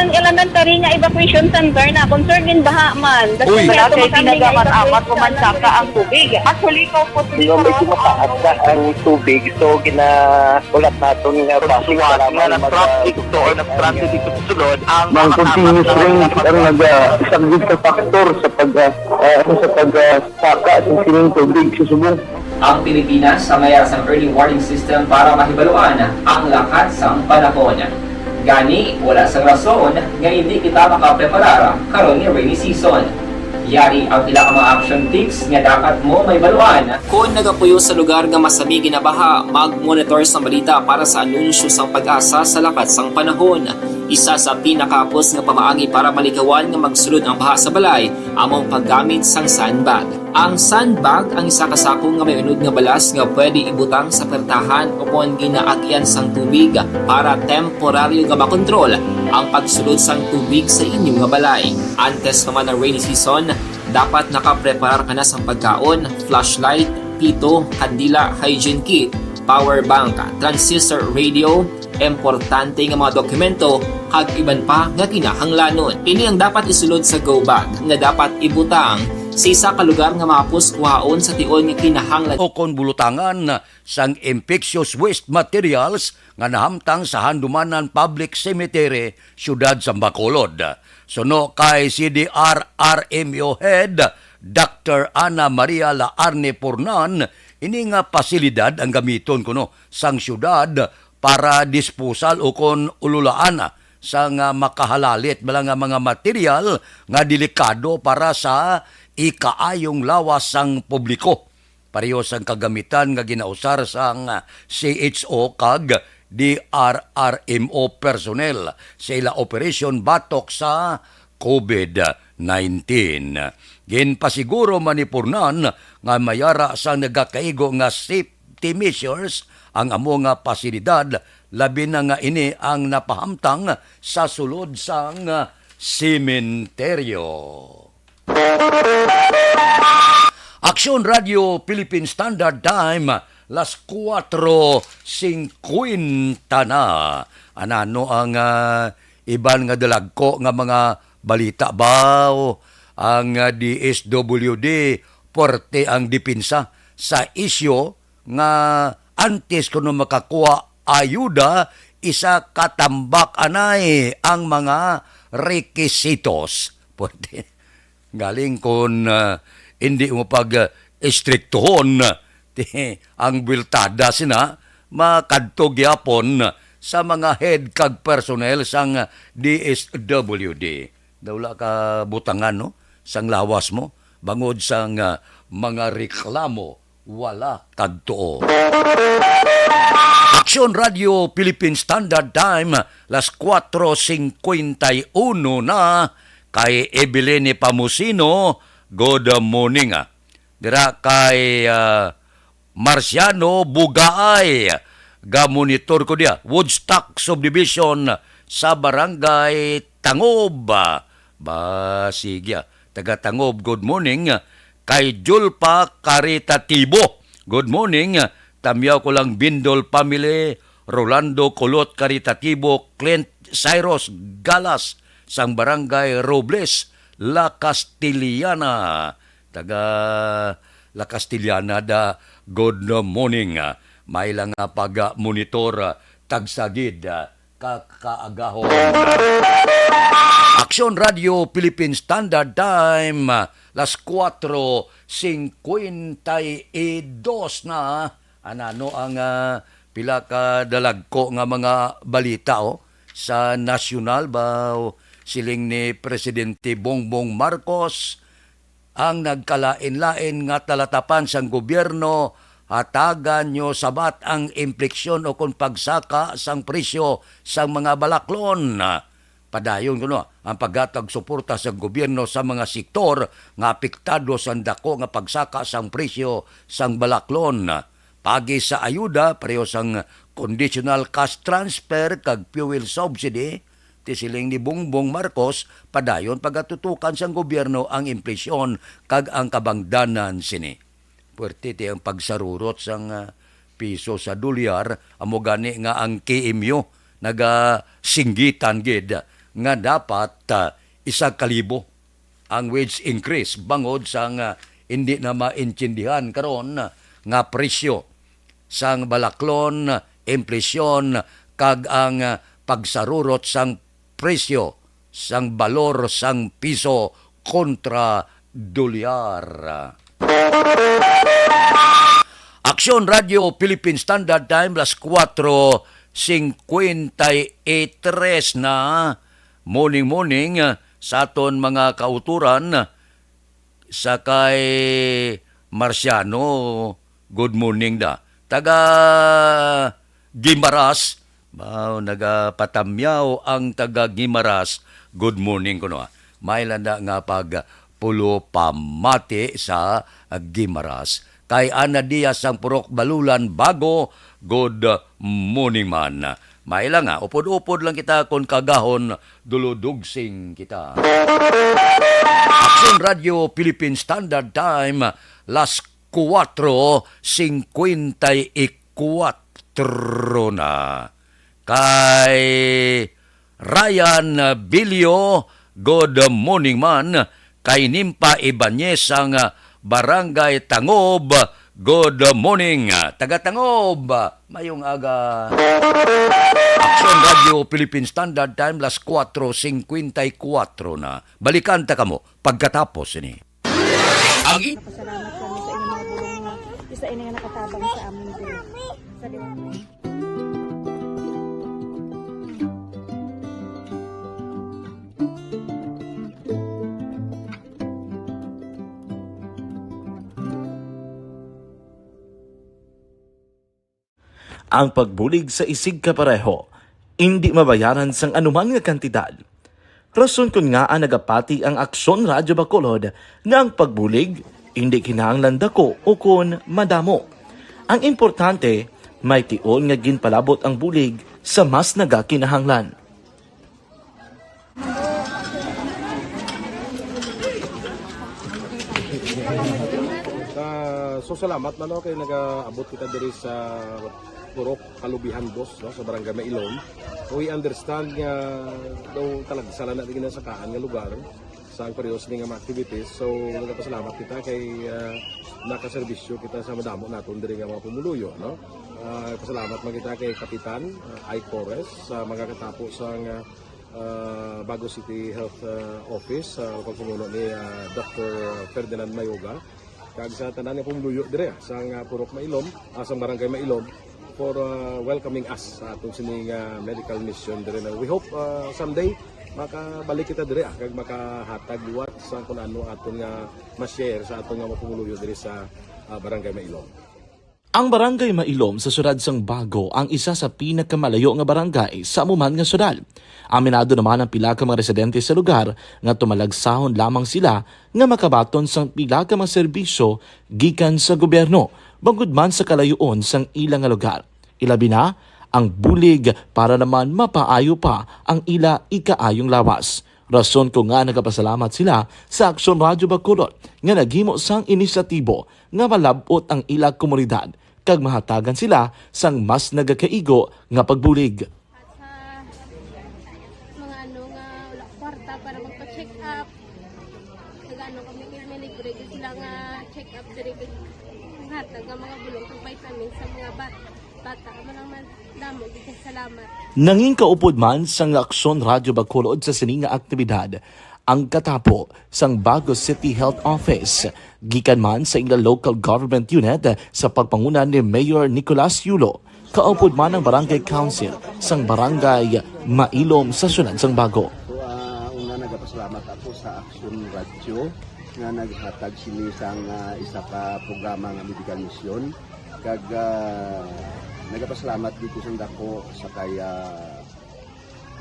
Ang elementary nga evacuation center na concerned in baha man. Uy. Wala kay ginagamat-amat o mansaka ang tubig. At huli ko po. Medyo mataas na ang tubig, so ginahulat naton nga base nga mag- na traffic to or na traffic dito sa sulod ang Ang continuous rain ang nagasaglit sa factor sa pag, ah, ah, sa pag, ah, saka sa sining tubig sa subong. Ang Pilipinas ang mayara sang early warning system para mahibaluan ang lakat sang panahon. Gani, wala sang rason nga indi kita makapreparar karon nga rainy season. Yari ang pila ka mga action tips nga dapat mo mahibaluan. Kon nagapuyo sa lugar nga masami ginabaha, mag-monitor sang balita para sa anunsyo sang PAGASA sa lakat sang panahon. Isa sa pinakahapos nga pamaagi para malikawan nga magsulod ang baha sa balay amo ang paggamit sang sandbag. Ang sandbag ang isa ka sako nga may unod nga balas nga pwede ibutang sa pertahan ukon ginaagyan sang tubig para temporaryo nga makontrol ang pagsulod sang tubig sa inyo nga balay. Antes pa man ang rainy season, dapat nakapreparar ka na sang pagkaon, flashlight, pito, kandila, hygiene kit, power bank, transistor radio, importante nga mga dokumento, kag iban pa nga kinahanglanon. Ini ang dapat isulod sa go bag nga dapat ibutang sa isa ka lugar nga mahapos kuhaon sa tion nga kinahanglan. O kon bulutangan sang infectious waste materials nga nahamtang sa Handumanan Public Cemetery, Siyudad sa Bacolod. Suno kay C D R R M O Head Doctor Ana Maria Laarne Pornan, ini nga pasilidad ang gamiton kuno sang siyudad para disposal ukon ululaan sa nga makahalalit bala nga mga material nga delikado para sa ikaayong lawas sang publiko. Pareho sang kagamitan nga ginausar sang C H O kag D R R M O personnel sa ila operasyon batok sa COVID nineteen. Ginpasiguro man ni Pornan nga may ara sang nagakaigo nga safety measures ang amo nga pasilidad, labi na nga ini ang napahamtang sa sulod sang sementeryo. Aksyon Radio Philippine Standard Time, las kuwatro singkwenta na. Anano ang, ah, iban nga dalagko nga mga balita ba? Ang, ah, D S W D, puwerte ang depensa sa isyu nga antes kuno makakuha ayuda, isa ka tambak anay ang mga rekisitos. Pwede. Galing kon, ah, hindi mo pag, ah, istriktuhon, ti-, ang buweltada sina makadto gyapon sa mga head kag personnel sang D S W D. Daw wala ka butangan, no? Sang lawas mo, bangod sang, ah, mga reklamo wala kag tuo. Aksyon Radio Philippine Standard Time, las kuwatro singkwenta y uno na, kay Evelyn Pamusino, good morning, ah. Dira kay, ah, Marciano Bugaay, ga-monitor ko diya, Woodstock Subdivision sa Barangay Tangob. Ba, sige, ah. Taga Tangob, good morning. Kay Julpa Caritativo, good morning. Tamyaw ko lang Bindol family, Rolando Kulot Caritativo, Clint Cyrus Galas, sang Barangay Robles, La Castellana. Taga La Castellana da, good morning. May lang nga pag-monitor, ah, tagsagid, ah, ka kaagahon. Aksyon Radio Philippine Standard Time, las kuwatro singkwenta y dos na. Anano ang, ah, pila ka dalagko nga mga balita, oh, sa nasyonal ba, oh, siling ni Presidente Bongbong Marcos, ang nagkalain-lain nga talatapan sang gobyerno, hatagan nyo sabat ang impleksyon o kon pagsaka sang presyo sang mga balaklon. Padayon kuno ang paghatag suporta sa gobyerno sa mga sektor nga apektado sang dako nga pagsaka sang presyo sang balaklon. Pagi sa ayuda, pareho sang conditional cash transfer kag fuel subsidy, ti siling ni Bongbong Marcos, padayon pagatutukan sang gobyerno ang implisyon kag ang kabangdanan sini. Puwerte ti ang pagsarurot sang, ah, piso sa dolyar, amo gani nga ang K M U nagasinggitan gid nga dapat, ah, isa ka libo ang wage increase bangod sang, ah, hindi na maintindihan karon nga presyo sang balaklon, inflasyon, kag ang, ah, pagsarurot sang presyo sang balor sang piso kontra dolyar. Aksyon Radio Philippine Standard Time, las kuwatro singkwenta y tres na. Morning, morning, ah, sa aton mga kauturan, sa kay Marciano, good morning da. Taga Guimaras, Mao, nagapatamyaw ang taga Guimaras. Good morning kuno, ah. May landa nga pagpulo pamati sa, ah, Guimaras. Kay Ana Diaz ang Purok Balulan, Bago, good morning man. May lang, ah, upod-upod lang kita kon kagahon, duludugsing kita. Aksyon Radio Philippine Standard Time, las kuwatro singkwenta y kuwatro na. Kay Ryan Bilio, good morning man. Kay Nimpa Ibanez ang, ah, Barangay Tangob, good morning. Taga Tangob, mayong aga. Aksyon Radio Philippine Standard Time, las kuwatro singkwenta y kuwatro na. Balikan ta kamo pagkatapos ini. Ang in- Pasalamat kami sa inyong mga bulong nga isa ini nga nakatabang sa amin diri. Sa liwanag. Ang pagbulig sa isigkapareho indi mabayaran sang anuman nga kantidad. Rason kon ngaa nagapati ang Aksyon Radyo Bacolod nga ang pagbulig indi kinahanglan dako ukon madamo. Ang importante, may tion nga ginpalabot ang bulig sa mas nagakinahanglan. Ah, so salamat man, no, kay nagaabot kita diri sa Purok Kalubihan Dos, no, sa Barangay Mailom. We understand nga daw talagsa lang na ginasakaan nga lugar sa ang pareho sini nga mga activities. So, nagapasalamat kita kay, ah, nakaserbisyo kita sa madamo naton diri nga mga pumuluyo, no? Ah, pasalamat man kita kay Kapitan, ah, Ike Torres, sa magakatapo sa nga, ah, Bago City Health, ah, Office, sa pagpamuno ni, ah, Doctor Ferdinand Mayoga, kag sa tanan nga pumuluyo diri, ah, sa nga Purok Mailom, ah, sa Barangay Mailom, for, ah, welcoming us sa aton sini nga medical mission diri na. We hope, ah, someday makabalik kita diri, ah, kag makahatag liwat sa kung ano aton nga ma-share sa aton nga mga pumuluyo diri sa, ah, Barangay Mailom. Ang Barangay Mailom sa siyudad sang Bago ang isa sa pinakamalayo nga barangay sa amo man nga siyudad. Aminado naman ang pila ka mga residente sa lugar nga tumalagsahon lamang sila nga makabaton sang pila ka mga serbisyo gikan sa gobyerno, bangod man sa kalayoon sang ila nga lugar. Ilabi na ang bulig para naman mapaayo pa ang ila ikaayong lawas. Rason ko nga nagapasalamat sila sa Aksyon Radyo Bacolod nga naghimo sang inisyatibo nga malab-ot ang ila komunidad kag mahatagan sila sang mas nagakaigo nga pagbulig. At sa mga ano nga wala kwarta para magpa-check up, nag-ano kami, may libre gyud sila nga check up diri, kag hatag nga mga bulong kag vitamins sa mga bat-, bata. Amo lang man, damo gyud kay salamat. Nangin kaupod man sang Aksyon Radyo Bacolod sa sini nga aktibidad ang katapo sang Bago City Health Office, gikan man sa ila local government unit sa pagpanguna ni Mayor Nicolas Yulo. Kaupod man ang Barangay Council sang Barangay Mailom sa siyudad sang Bago. So, ah, una, nagapasalamat ako sa Aksyon Radyo nga naghatag sini sang, ah, isa ka programa nga medical mission. Kag, ah, nagapasalamat dito sa dako sa kay, ah,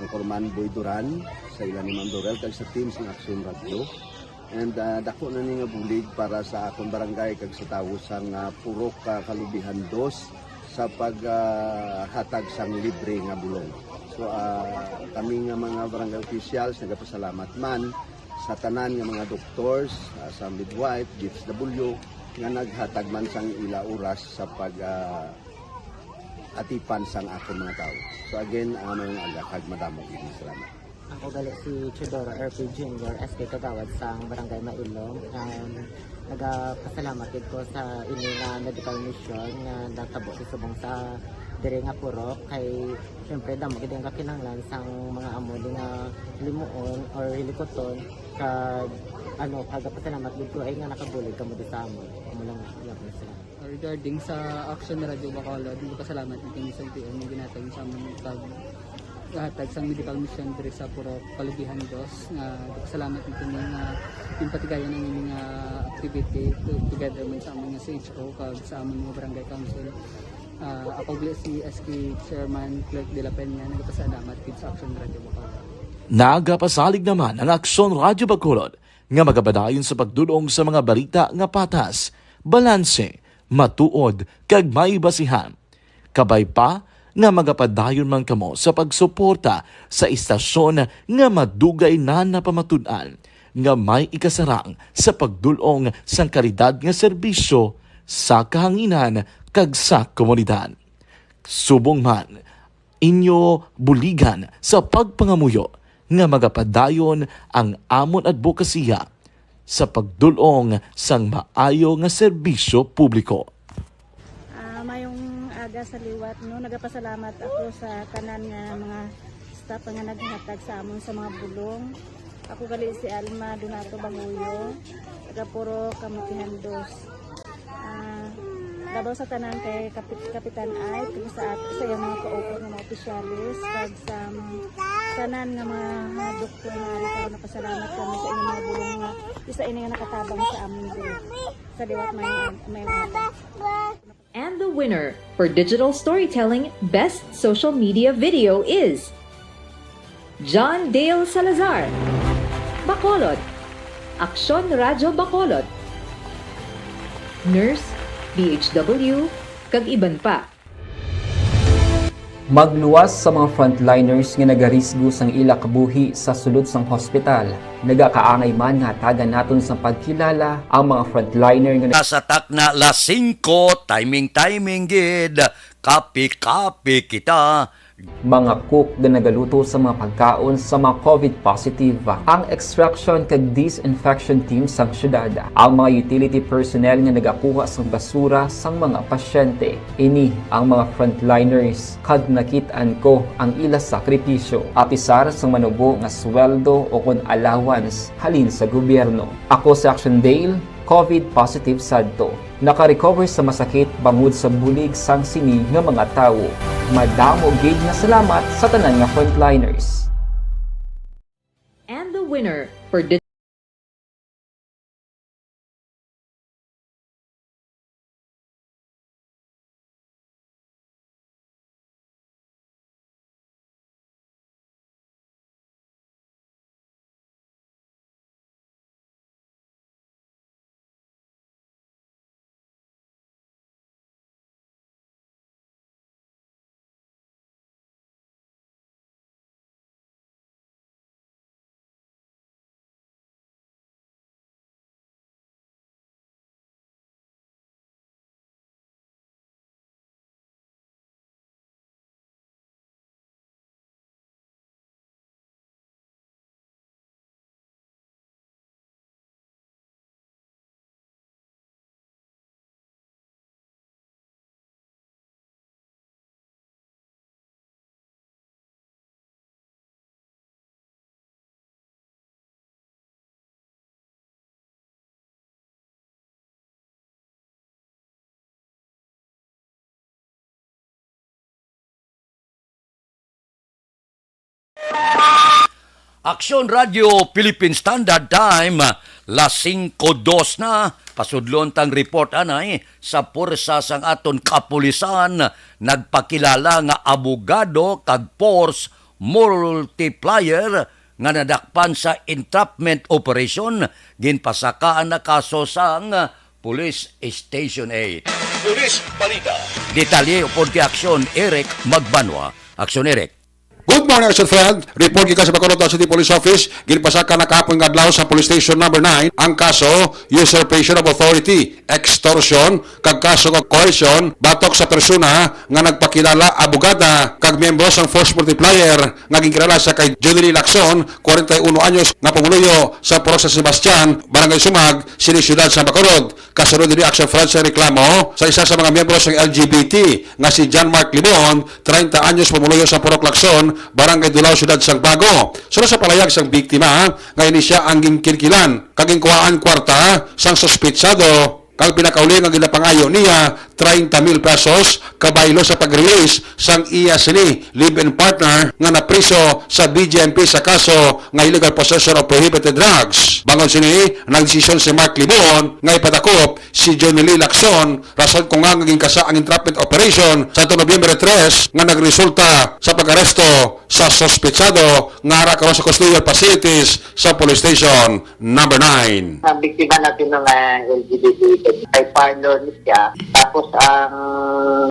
Anchorman Boy Duran, sa ila ni Ma'am Dorel, kag sa team sang Aksyon Radyo. And, ah, dako na ni nga bulig para sa akon barangay kag sa tawo sang, ah, Purok, ah, Kalubihan Dos sa pag, ah, hatag sang libre nga bulong. So, ah, kami nga mga barangay officials nagapasalamat man sa tanan nga mga doctors, ah, sa midwife, D S W, nga naghatag man sang ila oras sa pag, ah, atipan sang akon mga tawo. So again, ah, mayong aga kag madamo gid nga salamat. Ako gali si Teodoro R P Junior, S K Kagawad sang Barangay Mailom. Um, nagapasalamat gid ko sa ini nga medical mission nga natabo sa subong sa diri nga purok. Kay syempre, damo gid ang kakinahanglan sang mga amo ni nga limuon or hilikuton. Kag ano, nagapasalamat gid ko ay nga nakabulig kamo di sa amon. Amo lang, salamat. Regarding sa Action Radio Bacolod, nagpasalamat kami sa L T O nga ginhatag sa amon pag hatag sang medical mission diri sa Purok Kalubihan Dos, nga nagpasalamat kami nga ginpatigayon ang ining, ah, activity to-, together man sa amon nga C H O kag sa amon nga barangay council. Ah, ako gali si S K Chairman Clerk de la Peña, nagapasalamat gid sa Action Radio Bacolod. Nagapasalig naman ang Aksyon Radyo Bacolod nga magapadayon sa pagdul-ong sa mga balita nga patas, balanse, matuod, kag may basihan. Kabay pa nga magapadayon man kamo sa pagsuporta sa istasyon nga madugay na napamatud-an nga may ikasarang sa pagdul-ong sang kalidad nga serbisyo sa kahanginan kag sa komunidad. Subong man, inyo buligan sa pagpangamuyo nga magapadayon ang amon adbokasiya sa pagdul-ong sang maayo nga serbisyo publiko. Ah, mayong aga sa liwat, no? Nagapasalamat ako sa tanan nga mga staff nga naghatag sa amon sa mga bulong. Ako gali si Alma Donato Banguyo, taga Purok Kamutihan Dos. Ah, labaw sa tanan kay Kapit-, Kapitan Ike, kag sa at-, sa iyang mga kaupat nga mga opisyalis, kag sa mga tanan nga mga, mga doktor nga ari karon, napasalamat kami sa inyong mga bulong nga isa ini nga nakatabang sa amon diri. Sa liwat may, may mga And the winner for digital storytelling best social media video is John Dale Salazar, Bacolod, Aksyon Radyo Bacolod, Nurse, D H W, kag iban pa. Magluwas sa mga frontliners nga nagarisgo sang ila kabuhi sa sulod sang hospital. Nagakaangay man nga hatagan naton sang pagkilala ang mga frontliner nga Sa takna las singko, timing-timing gid, kape-kape kita. Mga cook nga nagaluto sa mga pagkaon sa mga covid positive. Ang extraction kag disinfection team sang syudad. Ang mga utility personnel nga nagakuha sang basura sang mga pasyente. Ini ang mga frontliners, kag nakit-an ko ang ila sakripisyo, apisar sang manubo nga sweldo o kon allowance halin sa gobyerno. Ako si Action Dale, covid positive sadto. Naka-recover sa masakit bangod sa bulig sang sini nga mga tawo. Madamo gid nga salamat sa tanan nga frontliners. And the winner for Aksyon Radio Philippine Standard Time, las singko dos na. Pasudlon tang report anay sa puwersa sang aton kapulisan, nagpakilala nga abogado kag force multiplier nga nadakpan sa entrapment operation, ginpasakaan na kaso sang Police Station eight. Police Balita. Detalye upod kay Aksyon Eric Magbanwa. Aksyon Eric. Good morning, Action Friend. Report gikan sa Bacolod City Police Office. Ginpasaka na kahapon nga adlaw sa Police Station Number Nine ang kaso usurpation of authority, extortion, kag kaso nga coercion batok sa persona nga nagpakilala abogada kag miyembro sang force multiplier nga ginkilala sa kay Judy Lacson, kwarenta y uno anyos, nga pumuluyo sa Purok San Sebastian, Barangay Sumag, sini siyudad sa Bacolod. Kasunod ni Action Friend sa reklamo sa isa sa mga miyembro sang L G B T nga si John Mark Limon, treinta anyos, pumuluyo sa Purok Lacson, Barangay Dulao, siyudad sang Bago. Suno sa palayag sang biktima nga ini sia ang ginkilkilan kag ginkuhaan kwarta sang suspitsado. Kag pinakauli nga ginapangayo niya, treinta mil pesos kabaylo sa pag-release sang iya sini live-in partner nga napriso sa B J M P sa kaso nga illegal possession of prohibited drugs. Bangod sini, nagdesisyon si Mark Libon nga ipadakop si Johnny Lee Lacson, rason ko nga nga ginkasa ang entrapment operation sa Nobyembre tres nga nagresulta sa pag-aresto sa suspetsado nga ara karon sa custodial facilities sa Police Station Number nine. Ang biktima natin ng, ah, L G B T, kay partner ni siya. Tapos ang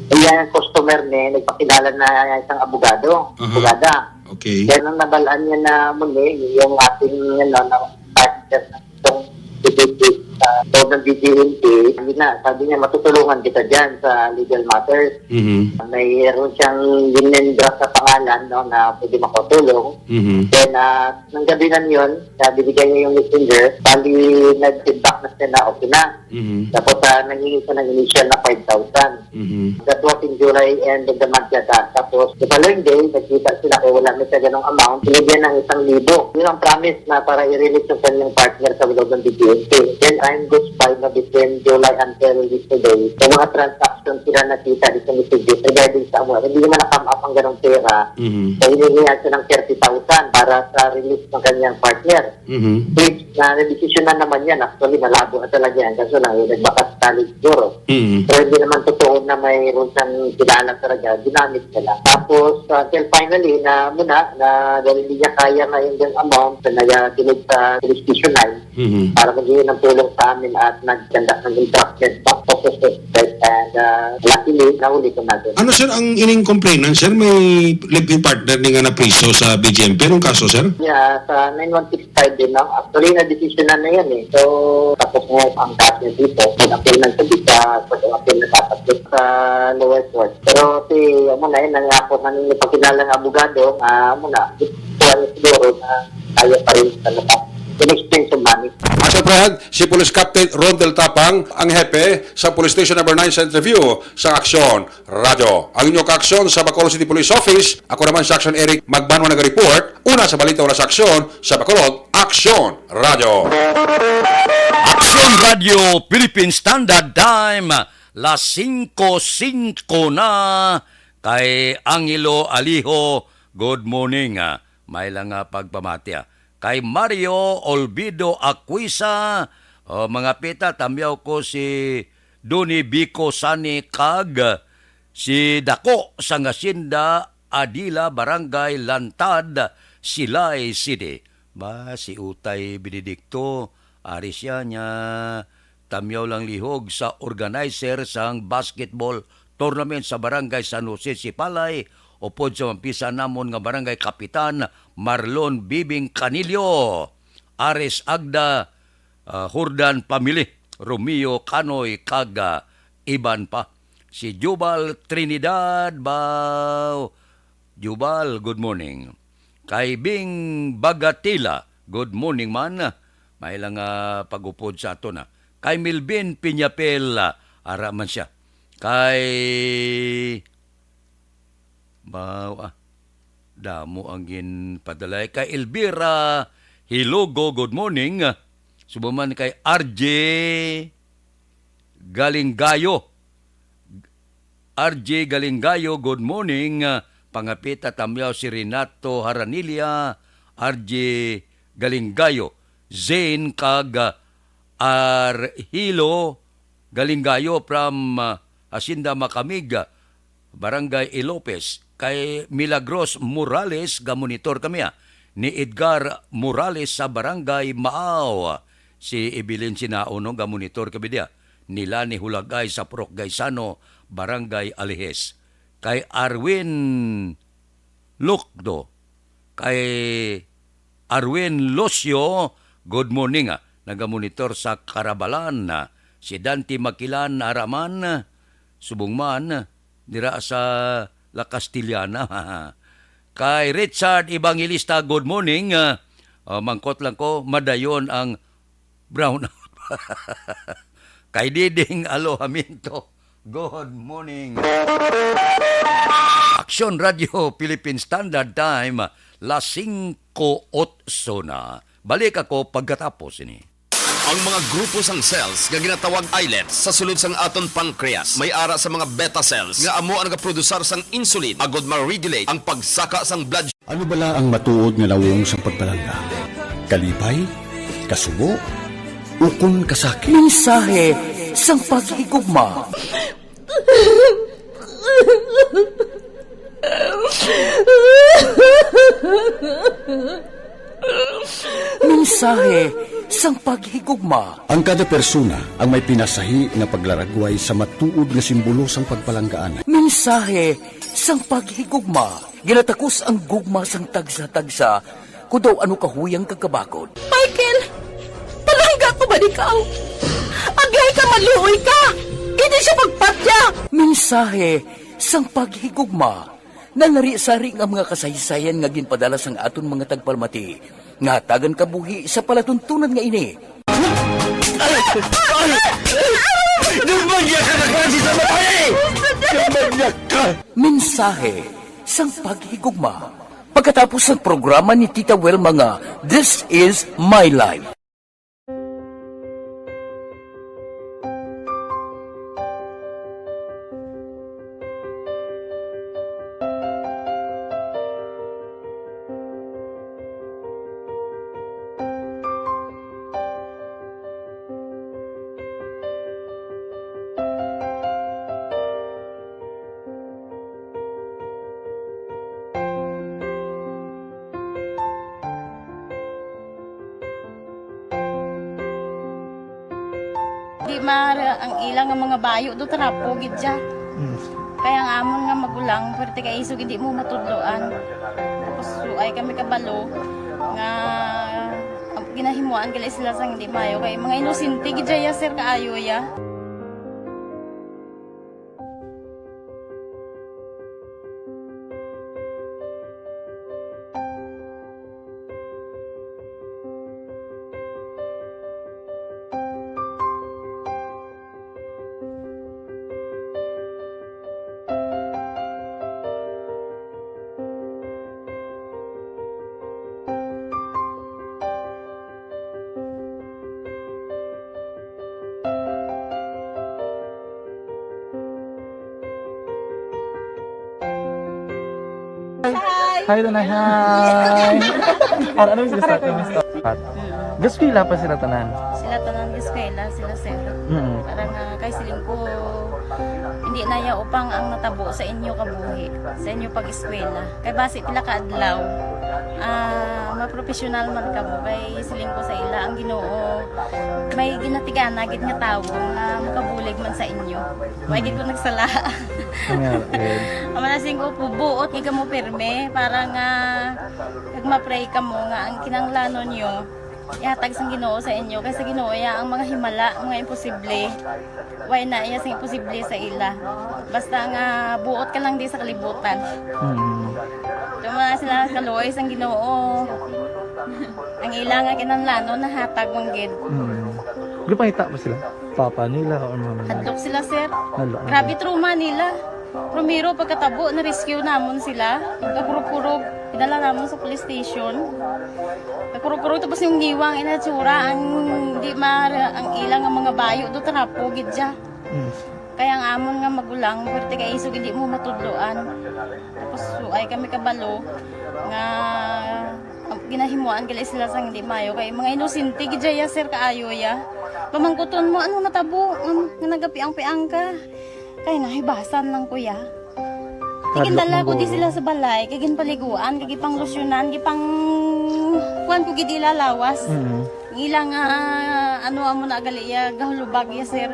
iyang customer ni nagpakilala na isang abogado, Aha. abogada. Okay. Kaya nung nabalaan niya na muli yung ating, ano, na partner na itong L G B T sa loob ng B J M P, sabi na, sabi niya, "Matutulungan kita dyan sa legal matters." Mhm. Mayroon siyang ginendra sa pangalan, no, na pwede makatulong. Mhm. Then, ah, nang gabi na yun, na binigay niya yung messenger, bali, nag-feedback na siya na okay na. Mhm. Tapos, ah, nanghingi siya ng initial na five thousand. Mhm. That was in July, end of the month yata. Tapos, the following day, nagkita sila kay wala na siya ganong amount. Binigyan ng isang libo. Yun ang promise na para i-release yung kanyang partner sa loob ng B P N P. Then, I'm just by na between July until yesterday. May mga transactions sila nakita dito ni Sigit regarding sa amo. Hindi naman na-come up ang ganong pera. Mhm. Kaya hiningihan siya ng thirty thousand para sa release ng kanyang partner. Mhm. Which, na, nadesisyonan naman yan. Actually, malabo na talaga yan. Kaso lang, yung nagbakasakali siguro. Mhm. Pero hindi naman totoo na mayroon siyang kilala talaga. Ginamit niya lang. Tapos, uh, until finally, na muna, na dahil hindi niya kaya na yung amount, na nag-, uh, sa police station nine Mhm. para maghingi ng tulong sa amin at nagkanda ng entrapment back to suspect. And, uh, luckily, nahuli ko na din. Ano, sir, ang ining complainant, sir? May live-in partner ni nga napriso sa B J M P. Anong kaso, sir? Yeah, sa nine one six five din, no? Actually, na-desisyonan na yan eh. So, tapos nga ang case niya dito, mag-appeal na sa bisa, pag-appeal na dapat dito sa lower court. Pero si, amo na yun, nangako man yung ipakilala ng abogado, ah, amo na, gusto ko siguro na kaya pa rin sa labas. In exchange of money. Asa, Brad, si Police Captain Ron Del Tapang, ang hepe sa Police Station Number nine sa interview sa Aksyon Radyo. Ang inyo kaaksyon sa Bacolod City Police Office, ako naman si Aksyon Eric Magbanwa nag-report, una sa balita, wala sa aksyon, sa Bacolod, Aksyon Radyo. Aksyon Radyo Philippine Standard Time, las singko singko na. Kay Angelo Aliho, good morning, ah. May lang nga pagpamati, ah. Kay Mario Olvido Aquisa, oh, mga pita, tamyaw ko si Doni Bico Sani kag si Dako sang Hacienda Adila, Barangay Lantad, Silay City. Ba, si Utay Benedicto, ari siya niya, tamyaw lang lihog sa organizer sang basketball tournament sa Barangay San Jose, Sipalay, upod sa mga pisa namon nga Barangay Kapitan Marlon Bibing Canillo, Ares Agda, ah, Jordan family, Romeo Canoy, kag, ah, iban pa. Si Jubal Trinidad, baw. Jubal, good morning. Kay Bing Bagatila, good morning man. May lang, ah, pag-upod sa aton, ah. Kay Melvin Piñapel, ah, ara man siya. Kay, baw, ah, damo ang ginpadalay. Kay Elvira Hilogo, good morning. Subo man kay R J Galingayo. R J Galingayo, good morning. Ah, pangapit at tamyaw si Renato Haranilla, R J Galingayo, Zane kag, ah, Arhilo Galingayo from, ah, Hacienda Macamig, Barangay Ilopez. Kay Milagros Morales, gamonitor kami, ah. Ni Edgar Morales sa Barangay Maaw. Si Evelyn Sinaon, no, gamonitor kami diya. Nila ni Hulagay sa Purok Gaisano, Barangay Alijes. Kay Arwin Lucdo, kay Arwin Lucio, good morning, ah. Nagamonitor sa Karabalan, ah. Si Dante Makilan Araman, subong man, dira sa La Castellana. Kay Richard Evangelista, good morning. Ah, ah, mangkot lang ko, madayon ang brownout. Kay Diding Alojamiento, good morning. Aksyon Radio Philippine Standard Time, las singko otso na. Balik ako pagkatapos ini. Ang mga grupo sang cells nga ginatawag islets sa sulod sang aton pancreas may ara sa mga beta cells nga amo ang nagaprodusar sang insulin agod ma-regulate ang pagsaka sang blood. Ano bala ang matuod nga nawong sang pagpalangga? Kalipay? Kasubo? Ukon kasakit? Mensahe sang paghigugma. Mensahe sang paghigugma. Ang kada persona ang may pinasahi nga paglaragway sa matuod nga simbolo sang pagpalanggaan. Mensahe sang paghigugma. Ginatakos ang gugma sang tagsa-tagsa, kun daw ano kahuyang kag kabakod. Michael, palangga ko ba ikaw? Agay ka, maluoy ka! Hindi siya pagpatya! Mensahe sang paghigugma. Nalari-sari nga mga kasaysayan nga ginpadala sang aton mga tagpalamati nga hatagan kabuhi sa palatuntunan nga ini. Ay! Ay! Ay! Demonyak ka na klase sa babae! Demonyak ka! Mensahe sang paghigugma. Pagkatapos sang programa ni Tita Wilma nga This Is My Life. Di ma, ang ila nga mga bayo do trapo gid siya. Mm. Kaya ang amon nga magulang, pwerte kay isog hindi mo matudloan. Tapos suay kami kabalo nga ginahimuan gali sila sang hindi maayo kay mga inosente gid siya, sir, kaayo ya. Hi. Hi, Tanay. Hi. Ano, ano yung gusto? Ano yung gusto? Gaskwela pa sila tanan? Sila tanan gaskwela, sila sir. Mm. Para nga kay siling ko, hindi na ya upang ang natabo sa inyo kabuhi, sa inyo pag-eskwela. Kay basi pila ka adlaw, ah, mapropesyonal man kamo. Kay siling ko sa ila, ang Ginoo, may ginatigana gid nga tawo nga makabulig man sa inyo. Wa gid ko nagsala. Nga, eh. Ang mga siling ko, buot gid kamo pirme para nga kag ma-pray kamo nga ang kinahanglanon nyo ihatag sang Ginoo sa inyo, kay sa Ginoo iya ang mga himala, mga imposible. Way na iya sing imposible sa ila. Basta nga buot ka lang di sa kalibutan. Mm. Tuma sila kaluoy sang Ginoo. Ang ila nga kinahanglanon nahatag man gid. Mm. Gipangita pa sila? Papa nila or mama nila? Hadlok sila, sir. Hadlok na Grabe sila. Trauma nila. Primero, pagkatabo, na-rescue namon sila. Pagkakurog-kurog, pinala namon sa police station. Pagkakurog-kurog, tapos yung niwang inatsura, ang di ma, ang ilang ang mga bayo, do trapo, gid siya. Mm. Kaya ang amon nga magulang, pwerte kay isog, hindi mo matudloan. Tapos, suay kami kabalo nga ginahimuan gali sila sang hindi maayo. Kay mga inosente gid ya, sir, kaayo ya. Pamangkuton mo, ano natabo? Um, nga nagapiang-piang ka? Kay nahibasan lang ko ya. Kay Hadlok gindala ko di magulo. Sila sa balay, kay ginpaliguan, kay gipanglusyonan, gipang kuan ko gid ila lawas. Mm. Ang ila nga, ano, amo na gali ya, gahulubag ya, sir.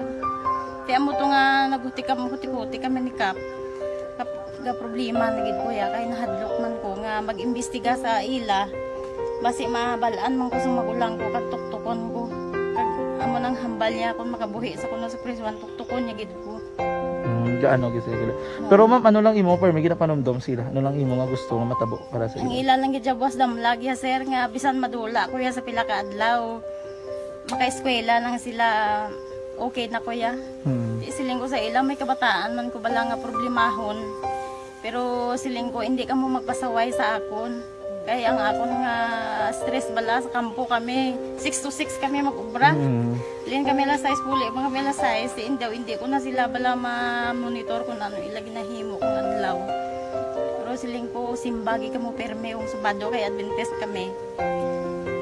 Kay amo to nga naghuti kam-, huti-huti kami ni Kap. Kap-, ga problema na gid ko ya, kay nahadlok man ko nga mag-imbestiga sa ila. Basi mabal-an man ko sa magulang ko, kag tuktukon ko. Kag amo nang hambal niya, kung makabuhi sa kuno sa prisuan, tuktukon niya gid ko. Mm, gaano gid sila? Oo. Pero ma'am, ano lang imo, per, may ginapanumdom sila? Ano lang imo nga gusto nga matabo para sa Ang ila? Ila lang gid siya buwas damlag ya, sir, nga bisan madula ko ya sa pila ka adlaw, makaeskwela lang sila, okay na ko ya. Hmm. Di siling ko sa ila, may kabataan man ko bala nga problemahon. Pero siling ko, hindi ka mo magpasaway sa akon. Kay ang akon nga stress bala sa kampo kami, six to six kami mag-ubra. Mm. Lin kami alas sais, puli pa kami alas sais, si indaw, hindi ko na sila bala ma-monitor kung ano ila ginahimo kung adlaw. Pero siling ko, simbagi kamo perme kung Sabado kay Adventist kami.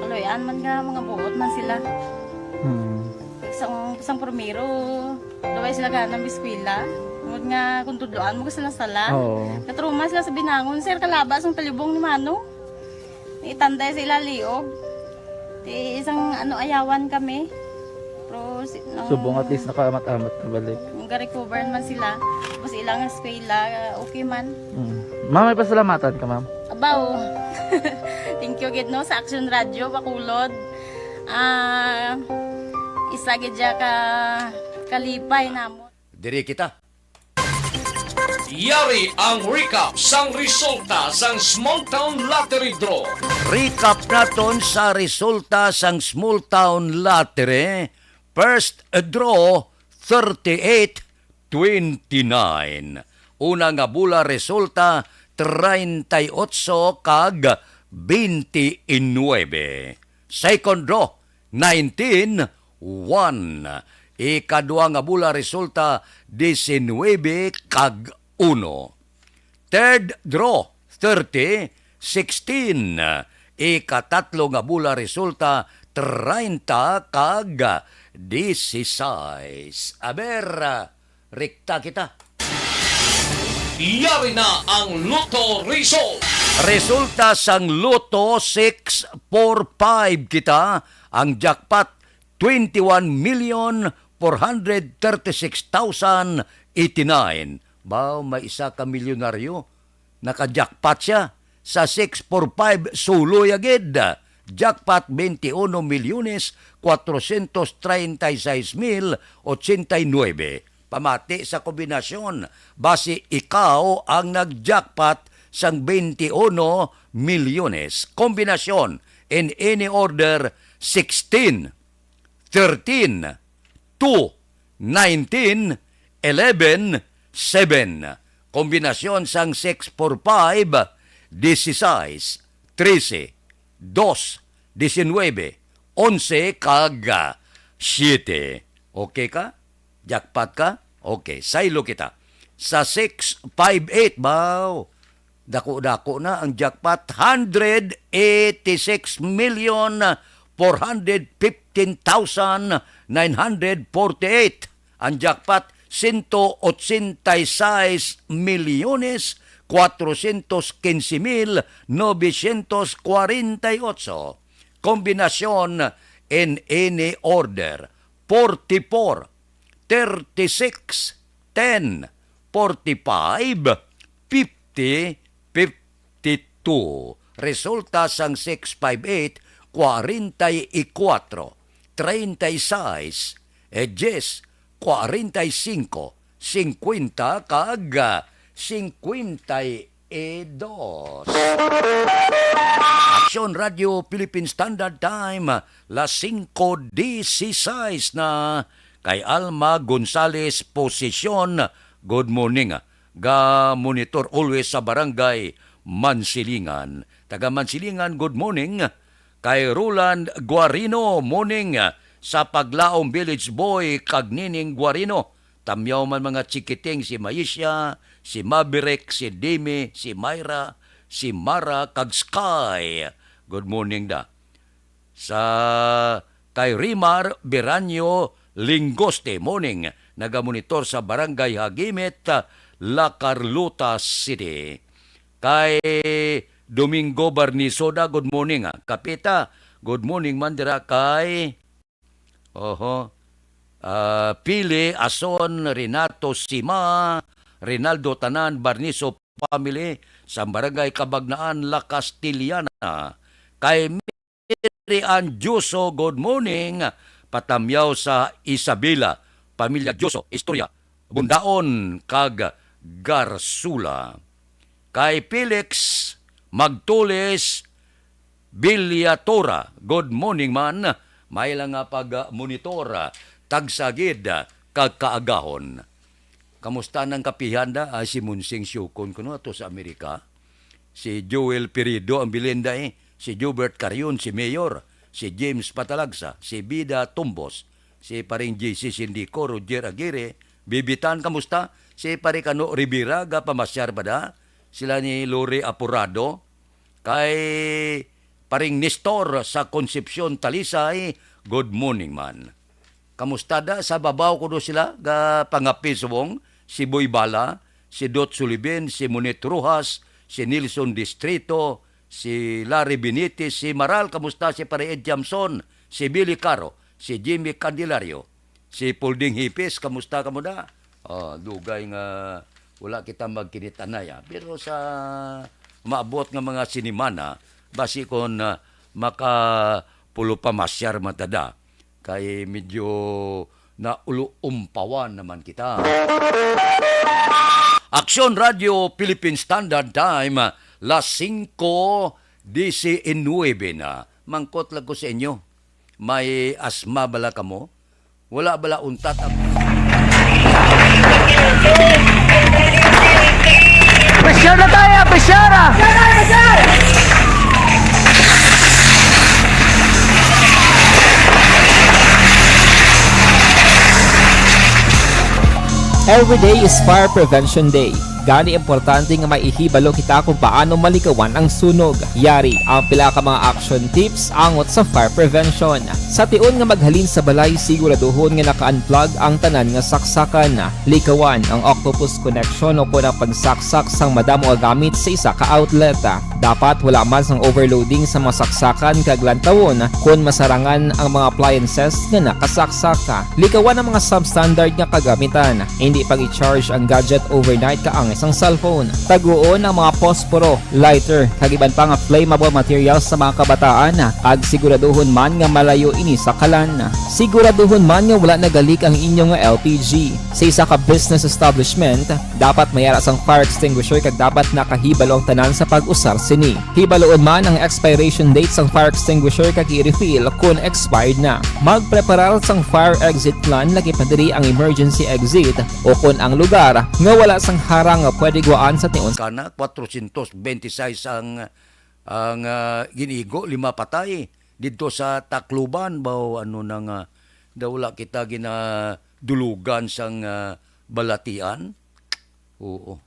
Kaluy-an man nga mga buot man sila. Hmm. Sang, sang primero, daway sila gana mag-eskwela. Tungod nga kung tudloan mo sila sala. Oo. Katruma sila sa binangon, sir, kalaba sang talibong ni Manong. Itanday sa ila liog. Ti isang ano, ayawan kami. Pero si, nang Subong at least nakaamat-amat na balik. Nang ga-recover naman sila. Tapos ilang eskwela, okay man. Mm. Ma'am, may pasalamatan ka, ma'am? Abaw. Thank you gid, no, sa Action Radio Bacolod. Ah, isa gid siya ka kalipay namon. Diri kita. Yari ang recap sang resulta sang Small Town Lottery Draw. Recap naton sa resulta sang Small Town Lottery. First draw, thirty-eight twenty-nine. Una nga bola resulta, treinta y ocho kag twenty-nine. Second draw, nineteen one. Ikadua nga bola resulta, diecinuebe kag uno. Third draw, thirty, sixteen. Ikatatlo nga bola resulta, treinta kag dieciséis. Aber, rekta kita. Yari na ang Lotto Result. Resulta sang Lotto six four five kita, ang jackpot twenty-one million four hundred thirty-six thousand eighty-nine. Baw, may isa ka milyonaryo. Naka-jackpot siya sa six four five, suloy agid. Jackpot, twenty-uno milyones cuatrocientos treinta y seis mil ochenta y nueve. Pamati sa kombinasyon, basi ikaw ang nag-jackpot sang twenty-uno milyones. Kombinasyon, in any order, sixteen, thirteen, two, nineteen, eleven, seven. Kombinasyon sang six four five, dieciséis, trese, dos, diecinuebe, onse, kag, ah, siete. Okay ka? Jackpot ka? Okay, saylo kita. Sa six five eight, baw. Dako-dako na ang jackpot, hundred eighty-six million four hundred fifteen thousand nine hundred forty-eight. Ang jackpot, ciento ochenta y seis milyones cuatrocientos quince mil novecientos cuarenta y ocho. Kombinasyon in any order, forty-four, thirty-six, ten, forty-five, fifty, fifty-two. Resulta sang six five eight, kwarenta y kuwatro, treinta y seis, eh, diyes, kwarenta y singko, singkwenta, kag, ah, singkwenta y dos. Aksyon Radio Philippine Standard Time, las singko dieciséis na. Kay Alma Gonzales Posisyon, good morning. Ga-monitor always sa Barangay Mansilingan. Taga Mansilingan, good morning. Kay Roland Guarino, morning. Sa Paglaom Village Boy, kag Nining Guarino. Tamyaw man mga chikiting, si Maisha, si Maverick, si Dimi, si Myra, si Mara, kag Sky. Good morning da. Sa kay Rimar Beranyo Lingoste, morning, nagamonitor sa Barangay Hagimit, La Carlota City. Kay Domingo Barnisoda, good morning, ah. Kapita, good morning man dira kay, oho, ah, Pili, Ason, Renato, Sima, Rinaldo Tanan, Barniso family, sa Barangay Cabagnaan, La Castellana. Kay Mary Ann Dioso, good morning. Patamyaw sa Isabela, pamilya Dioso, Istorya, Bundaon, kag Garsula. Kay Felix Magtulis Villatora, good morning man. May lang nga pag-monitor, tagsa gid, kag kaagahon. Kamusta nang kapihan da? Ay, si Monsing Siukon kuno ato sa Amerika. Si Joel Pirido ang bilin, day. Si Jobert Carion, si Mayor. Si James Patalagsa, si Bida Tumbos, si Paring J C Sindico, Roger Aguirre, Bibitan, kamusta? Si Pare Kano Rivera, gapamasyar ba da? Sila ni Lori Apurado, kay Paring Nestor sa Concepcion, Talisay, good morning man. Kamusta da? Sa babaw ko do sila, ga pangapiswong, si Boy Bala, si Dot Sulibin, si Monet Rojas, si Nelson Distrito, si Larry Benitez, si Maral, kamusta? Si Pare Ed Jamson, si Billy Caro, si Jimmy Candelario, si Pulding Hipis, kamusta kamo da? Oh, dugay nga wala kita magkinitanay, ah. Pero sa maabot nga mga sinimana, basi kon, ah, makapulupamasyar man ta da, kay medyo nauluumpawan naman kita. Aksyon Radio Philippine Standard Time, las singko diecinuebe na. Mangkot lang ko sa inyo, may asma bala kamo? Wala bala untat ang Pressure na tayo, pressure! Every day is Fire Prevention Day. Gani, importante nga may ihibalo kita kung paano malikawan ang sunog. Yari ang pila ka mga action tips angot sa fire prevention. Sa tion nga maghalin sa balay, siguraduhon nga naka-unplug ang tanan nga saksakan. Likawan ang octopus connection o kon ang pagsaksak sang madamo nga gamit sa isa ka outlet. Dapat wala man sang overloading sa mga saksakan kag lantawon kon masarangan ang mga appliances nga nakasaksak. Likawan ang mga substandard nga kagamitan. Indi pag-i-charge ang gadget overnight kaangay sang cellphone. Taguon ang mga posporo, lighter, kag iban pa nga flammable materials sa mga kabataan, kag siguraduhon man nga malayo ini sa kalan. Siguraduhon man nga wala nagalik ang inyo nga L P G. Sa isa ka business establishment, dapat may ara sang fire extinguisher kag dapat nakahibalo ang tanan sa pag-usar sini. Hibaluon man ang expiration date sang fire extinguisher kag i-refill kon expired na. Magpreparar sang fire exit plan, lakip na diri ang emergency exit o kon ang lugar nga wala sang harang nga pwede gwaan sa tion. Kana, kwatrocientos bente y seis ang, ang, ah, ginigo, lima patay didto sa Tacloban, baw, ano na nga, daw wala kita ginadulugan sang, ah, balatian. Oo,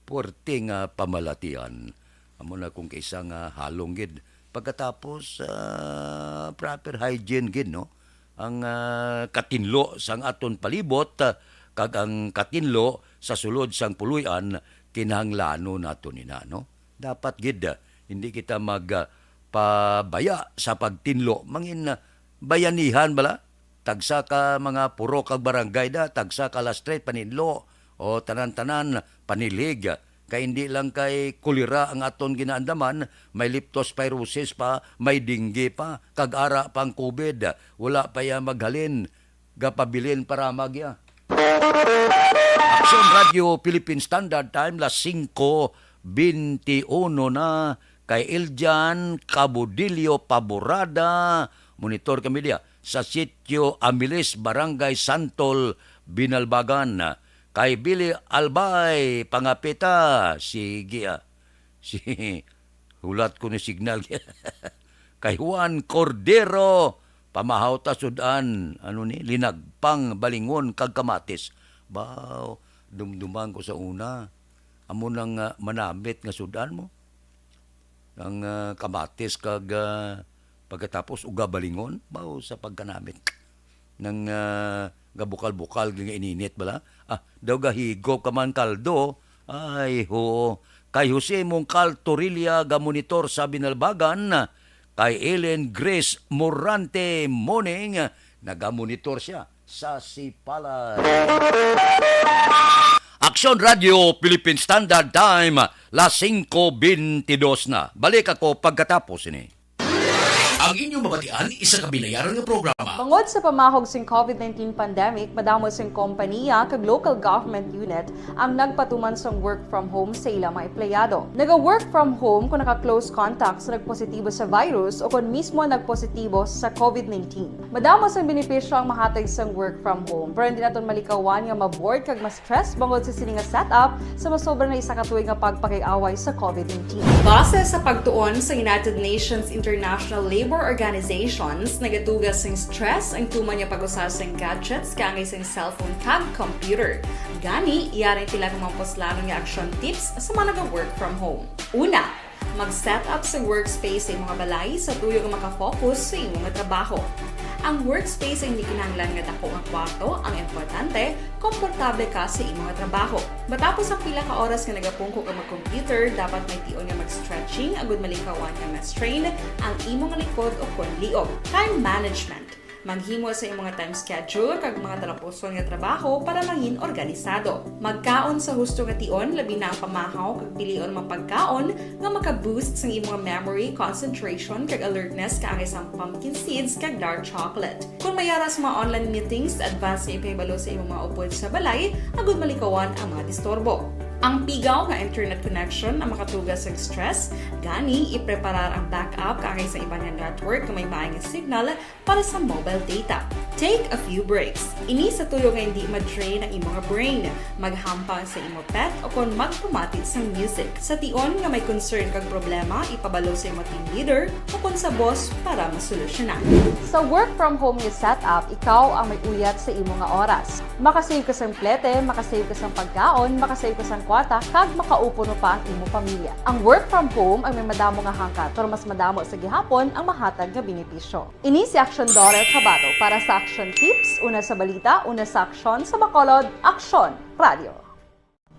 puwerte nga pamalatian. Amo na kung kaisa nga halong gid. Pagkatapos, ah, proper hygiene gid, no? Ang, ah, katinlo sang aton palibot, ah, kag ang katinlo sa sulod sang puloy-an, kinahanglanon naton ina, no? Dapat gid, ah, hindi kita mag, ah, pabaya sa pagtinlo. Mangin, ah, bayanihan bala? Tagsa ka mga purok kag barangay da, tagsa ka lastret, paninlo, o tanan-tanan, panilig. Kay hindi lang kay kolera ang aton ginaandaman, may leptospirosis pa, may dengue pa, kag ara pa ang COVID. Wala pa iya maghalin, gapabilin para magya. Aksyon Radio Philippine Standard Time, las singko bentiuno na, kay Eljan Cabudillo Paborada, monitor kami diya sa Sitio Amilis, Barangay Santol, Binalbagan. Kay Billy Albay, pangapita, sige, ah. Si, hulat ko ni signal. Kay Juan Cordero, pamahaw ta sud-an, ano ni, linagpang, balingon, kag kamatis. Baw, dumduman ko sa una. Amo nang, ah, manamit nga sud-an mo. Ang, ah, kamatis kag, ah, pagkatapos uga balingon, baw sa pagkanamit. Nang, ah, gabukal-bukal nga ininit bala. Ah, daw gahigop ka man kaldo. Ay, ho. Kay Jose Mongcal Torilla, gamonitor sa Binalbagan. Kay Ellen Grace Morante Moning, nagamonitor siya sa Sipalay. Aksyon Radio Philippine Standard Time, las singko bentidos na. Balik ako pagkatapos ini. Ang inyong mabatian, isa ka binayaran nga programa. Bangod sa pamahog sing covid nineteen pandemic, madamo sing kompaniya kag local government unit ang nagpatuman sang work from home sa ilang mga empleyado. Naga-work from home kung naka-close contact sa nagpositibo sa virus o kon mismo nagpositibo sa covid nineteen. Madamo sang benepisyo ang mahatag sang work from home, pero hindi naton malikawan nga ma-bored kag ma-stress bangod sa sini nga setup sa masobra na isa ka tuig nga pagpakig-away sa covid nineteen. Base sa pagtuon sa United Nations International Labor Organizations, nagatuga sing stress ang tuman nga pag-usa sing gadgets kaangay sing cellphone kag computer. Gani, yari sila nga mga puslanon nga action tips sa mga naga-work from home. Una, mag-set up sa workspace sa imong balay sa tuyo nga makafocus sa imong trabaho. Ang workspace ay hindi kinahanglan nga dako nga kwarto, ang importante, komportable ka sa imong trabaho. Matapos ang pila ka oras nga nagapungko ka mag-computer, dapat may tion nga mag-stretching agud malikawan nga ma-strain ang imong likod o kon liog. Time management. Maghimo sa imong time schedule kag mga talapuson nga trabaho para mangin organisado. Magkaon sa husto nga tion, labi na ang pamahaw kag pilion mga pagkaon nga maka-boost sang imong memory, concentration, kag alertness kaangay sang pumpkin seeds kag dark chocolate. Kung may ara sa mga online meetings, advance nga ipahibalo sa imong mga upod sa balay agud malikawan ang mga disturbo. Ang pigaw nga internet connection ang makatuga sa stress, gani ipreparar ang backup kaangay sa iban nga network nga may maay nga signal para sa mobile data. Take a few breaks. Ini sa tuyo nga hindi ma-drain ang imo nga brain. Maghampang sa imo pet o kon magpamati sang music. Sa tion nga may concern kag problema, ipabalo sa imo team leader o kon sa boss para masolusyonan. Sa work from home nga setup, ikaw ang may uyat sa imo nga oras. Makasave ka sang plete, makasave ka sang pagkaon, makasave ka sang kwarta, kag makaupo pa ang imo pamilya. Ang work from home ang may madamo nga hangkat, pero mas madamo sa gihapon ang mahatag nga benepisyo. Ini si Aksyon Daughter Kabato para sa Aksyon Tips, una sa balita, una sa aksyon, sa Bacolod, Aksyon Radio.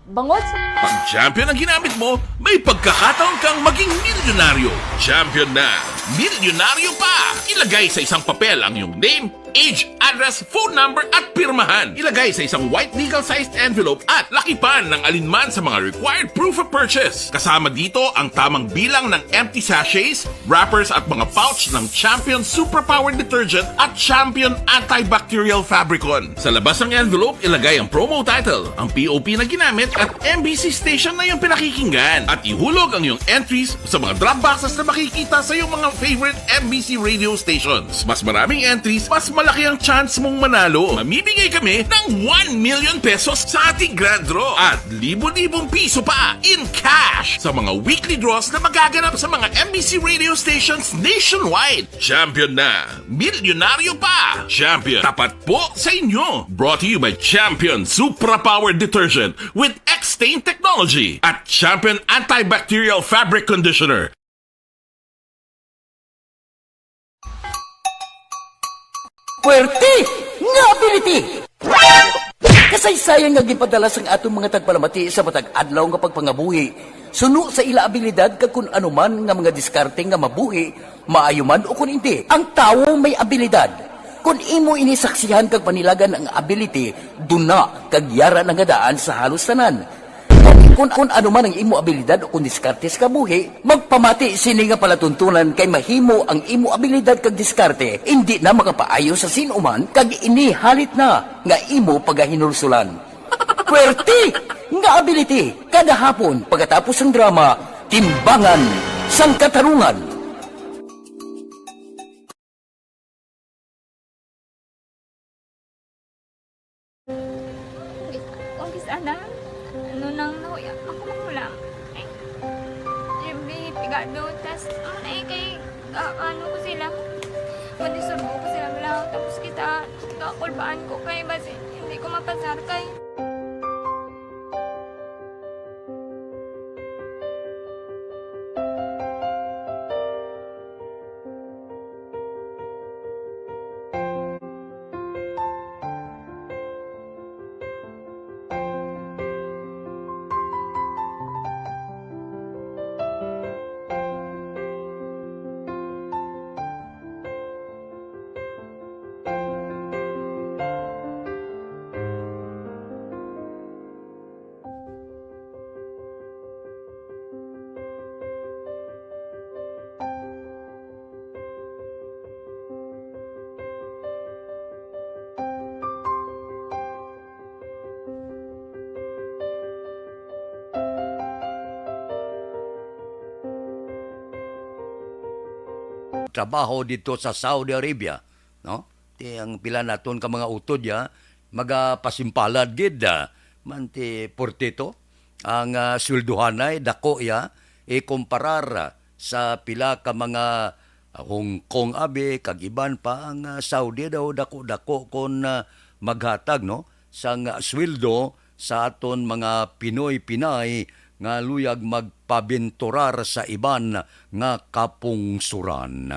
Bangod sa Pag Champion ang ginamit mo, may pagkakataon kang maging milyonaryo. Champion na, milyonaryo pa! Ilagay sa isang papel ang iyong name, age, address, phone number, at pirmahan. Ilagay sa isang white legal-sized envelope at lakipan ng alinman sa mga required proof of purchase. Kasama dito ang tamang bilang ng empty sachets, wrappers at mga pouch ng Champion Superpower Detergent at Champion Antibacterial Fabricon. Sa labas ng envelope, ilagay ang promo title, ang P O P na ginamit at M B C station na iyong pinakikinggan. At ihulog ang iyong entries sa mga drop boxes na makikita sa iyong mga favorite M B C radio stations. Mas maraming entries, mas malaki ang chance mong manalo. Mamimigay kami ng one million pesos sa ating grand draw at libo-libong piso pa in cash sa mga weekly draws na magaganap sa mga M B C radio stations nationwide. Champion na! Milyonaryo pa! Champion, tapat po sa inyo! Brought to you by Champion Supra Power Detergent with X-Stain Technology at Champion Antibacterial Fabric Conditioner. Puwerte nga ability! Kasaysayan nga ginpadala sang aton mga tagpalamati sa matag adlaw nga pagpangabuhi, suno sa ila abilidad kag kun ano man nga mga diskarte nga mabuhi, maayo man o kun indi. Ang tawo may abilidad. Kun imo ini saksihan kag panilagan ang ability, duna kag yara na nga daan sa halos tanan. Kun, kun ano man ang imo abilidad o kun diskarte sa kabuhi, magpamati sini nga palatuntunan kay mahimo ang imo abilidad kag diskarte indi na makapaayo sa sin-o man kag ini halit na nga imo pagahinulsulan. Puwerte nga ability kada hapon pagkatapos sang drama, Timbangan sang Katarungan. Uy, umpisa na. Ano nang nahuya? Ako mahulam. Ay, J B, pigado. Tas, ano na eh, kay, ah, ano ko sila. Madisturbo ko sila, wala. Tapos kita, kakulbaan ko kay basi, hindi ko mapasar kay nagtrabaho didto sa Saudi Arabia, no? Ti ang pila naton ka mga utod, ya, magapasimpalad gid, ah, man ti portito. Ang, ah, sweldohanay dako, ya, ikumparar, ah, sa pila ka mga, ah, Hong Kong abi kag iban pa. Ang, ah, Saudi daw dako-dako kon, ah, maghatag, no, sang, ah, sweldo sa aton mga Pinoy-Pinay nga luyag magpabinturar sa iban nga kapungsoran.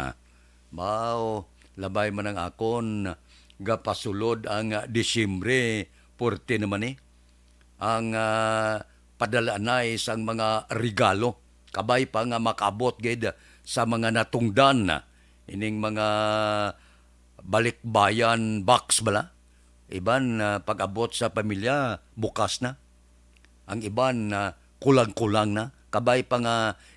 Mao, labay man ang akon, gapasulod ang Disyembre, puwerte naman ni ang, ah, padalanay sang mga regalo. Kabay pa nga makaabot gid sa mga natungdan, ining mga balikbayan box bala. Iban, ah, pag-abot sa pamilya, bukas na. Ang iban, ah, kulang-kulang na. Kabay pa nga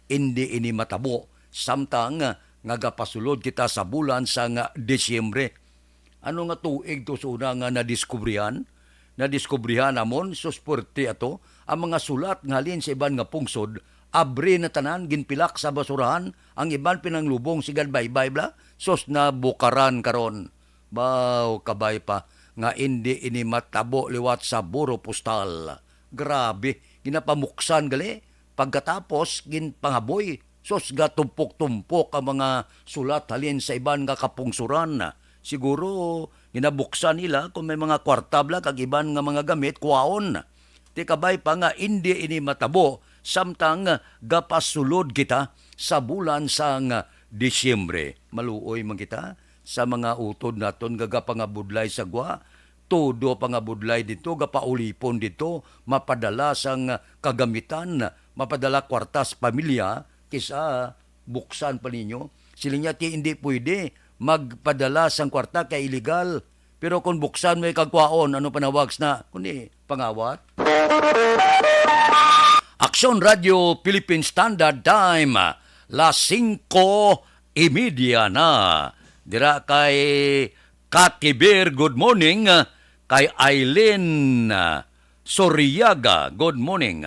indi ini matabo, samtang, ah, nga gapasulod kita sa bulan sang Disyembre. Ano nga tuig to sa una nga nadiskubrihan? Nadiskubrihan namon, sus, puwerte ato, ang mga sulat nga halin sa iban nga pungsod, abri na tanan, ginpilak sa basurahan, ang iban pinanglubong, sigad baybay bala, sus, nabukaran karon. Baw, kabay pa nga indi ini matabo liwat sa buro postal. Grabe, ginapamuksan gali. Pagkatapos, ginpangaboy. Sus, gatumpok-tumpok ang mga sulat halin sa iban nga kapungsoran. Siguro, ginabuksan nila kung may mga kwarta bala kag iban nga mga gamit, kwaon. Ti kabay pa nga indi ini matabo, samtang gapasulod kita sa bulan sang Disyembre. Maluoy man kita sa mga utod naton nga gapangabudlay sa gwa. Todo pangabudlay dito, gapaulipon dito, mapadala sang kagamitan, mapadala kwarta sa pamilya, kisa buksan pa ninyo. Siling niya, ti hindi pwede magpadala sang kwarta kay illegal. Pero kung buksan mo ikagwaon, ano panawag na? Kundi pangawat. Aksyon Radio Philippine Standard Time, las singko y media na. Dira kay Kati Bear, good morning. Kay Aileen, ah, Soriaga, good morning.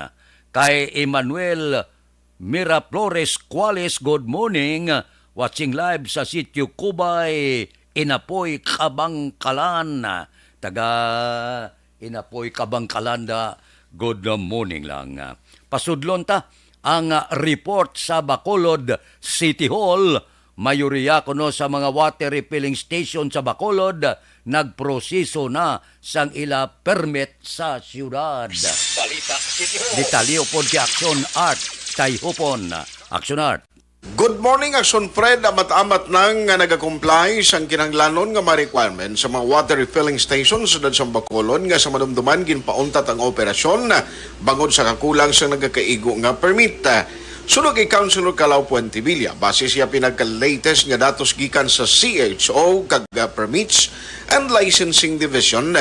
Kay Emmanuel Miraflores Cuales, good morning. Watching live sa Sitio Cubay, Inapoy, Kabangkalan. Taga Inapoy, Kabangkalan da, good morning lang. Pasudlon ta ang report sa Bacolod City Hall. Mayoriya kuno sa mga water refilling station sa Bacolod nagproseso na sang ila permit sa siyudad. Balita City Hall. Detalye upod kay Action Art Tayhupon. Action Art. Good morning, Action Fred. Amat-amat na nga nagakomply sang kinahanglanon nga mga requirements sa mga water refilling stations sa siyudad sang Bacolod nga sa madumduman ginpauntat ang operasyon bangod sa kakulang sang nagakaigo nga permit. Suno kay Councilor Calao Puentevilla, base siya pinagka-latest nga datos gikan sa C H O kag, ah, Permits and Licensing Division,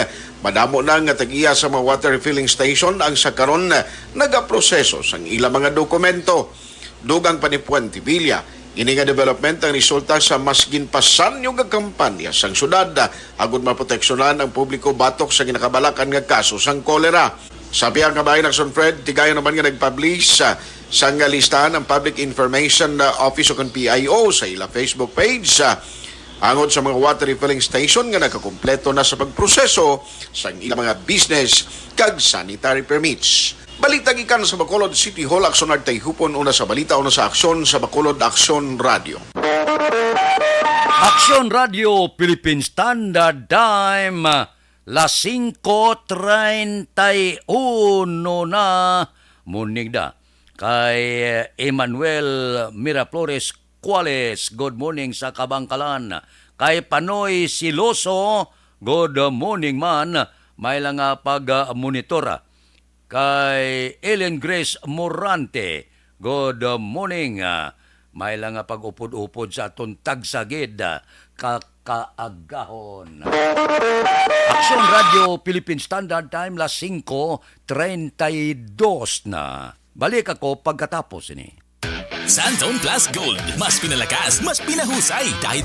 madamo na nga tag-iya sa mga water refilling station ang sa karon nagaproseso sang ila mga dokumento. Dugang pa ni Puentevilla, ini nga development ang resulta sa mas ginpasanyo nga kampanya sang syudad agud maproteksyonan ang publiko batok sa ginakabalakan nga kaso sang kolera. Sa pihak nga bahin, Action Fred, tigayon naman nga nag-publish, ah, sang listahan ang Public Information, ah, Office o kon P I O sa ila Facebook page, ah, angod sa mga water refilling station nga nakakumpleto na sa pagproseso sang ila mga business kag sanitary permits. Balita gikan sa Bacolod City Hall, Action Art Tayhupon, una sa balita, una sa aksyon, sa Bacolod Aksyon Radio. Aksyon Radio, Philippine Standard Time, las singko treinta y uno na, morning da. Kay Emmanuel Miraflores Cuales, good morning sa Kabangkalan. Kay Panoy Siloso, good morning man. May lang nga pag-monitor, ah. Kay Ellen Grace Morante, good morning. Ah, may lang nga pag-upod-upod sa aton tagsagid, ah, kakaagahon. Aksyon Radio Philippine Standard Time, las singko treinta y dos na. Balik ako pagkatapos ini. Santone Plus Gold. Mas pinalakas, mas pinahusay. Dahil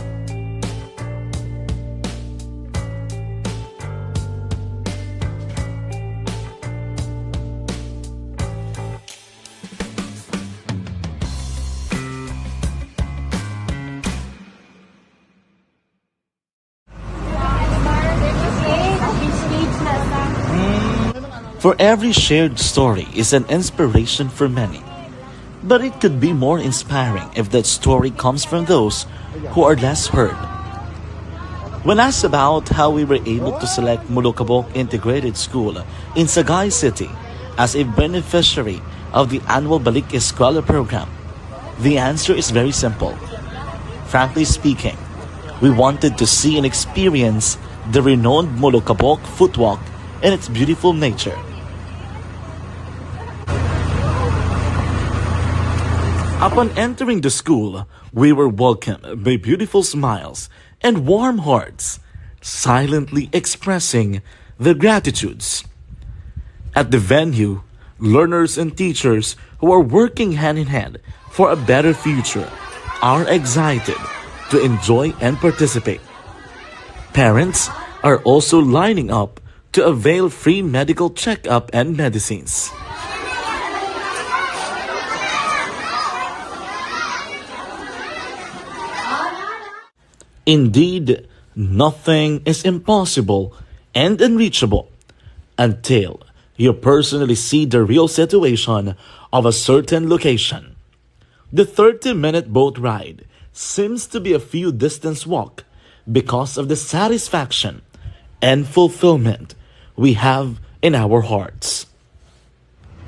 For every shared story is an inspiration for many. But it could be more inspiring if that story comes from those who are less heard. When asked about how we were able to select Molokabok Integrated School in Sagay City as a beneficiary of the annual Balik Eskwela program, the answer is very simple. Frankly speaking, we wanted to see and experience the renowned Molokabok Footwalk and its beautiful nature. Upon entering the school, we were welcomed by beautiful smiles and warm hearts, silently expressing their gratitudes. At the venue, learners and teachers who are working hand in hand for a better future are excited to enjoy and participate. Parents are also lining up to avail free medical checkup and medicines. Indeed, nothing is impossible and unreachable until you personally see the real situation of a certain location. The thirty-minute boat ride seems to be a few distance walk because of the satisfaction and fulfillment we have in our hearts.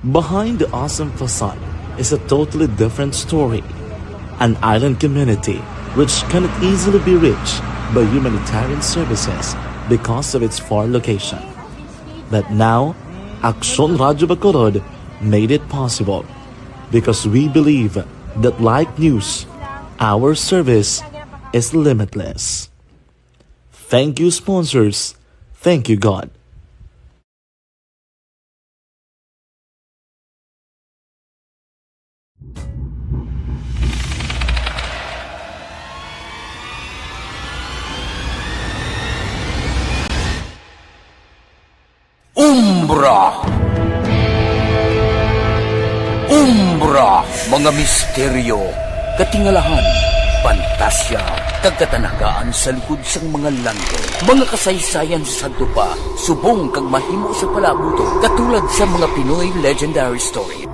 Behind the awesome facade is a totally different story. An island community which cannot easily be reached by humanitarian services because of its far location. But now, Aksyon Radyo Bacolod made it possible because we believe that, like News, our service is limitless. Thank you, sponsors. Thank you, God. Umbra. Umbra, mga misteryo, katingalahan, pantasya, kag katanagaan sa likod sang mga langit. Mga kasaysayan sa sadto pa, subong kag mahimo sa palaabuton, katulad sa mga Pinoy legendary story.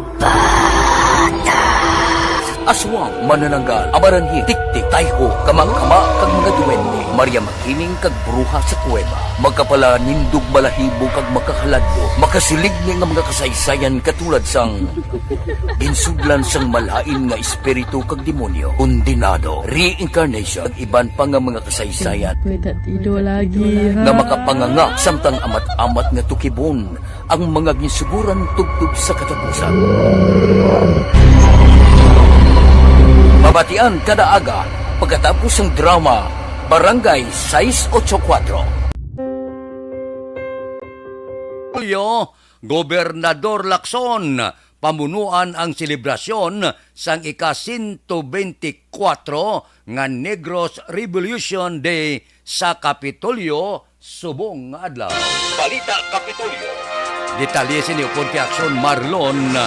Aswang, manananggal, amaranhi, tiktik, tayho, kamangkama, kag mga duwende. Maria Makiling kag bruha sa kuweba. Makapalanindog balahibo kag makahaladlok. Makasiligni nga mga kasaysayan katulad sang ginsudlan sang malain nga espiritu kag demonyo, kondenado, reincarnation, kag iban pa nga mga kasaysayan May tatido lagi, ha? nga makapanganga samtang amat-amat nga tukibon ang mga ginsuguran tubtob sa katapusan. Mabatian kada aga pagkatapos sang drama Barangay sais ocho kuwatro. Julio, Gobernador Lacson, pamunuan ang selebrasyon sang ika sento bente kuwatro nga Negros Revolution Day sa Kapitolyo subong nga adlaw. Balita Kapitolyo. Detalye sini upod kay Aksyon Marlon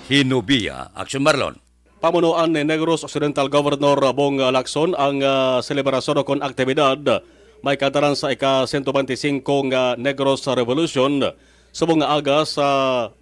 Hinubia. Aksyon Marlon. Pamunuan ni Negros Occidental Governor Bong Lacson ang, ah, selebrasyon o kon aktibidad may kaataran sa ika sento bente singko nga Negros Revolution subong nga aga sa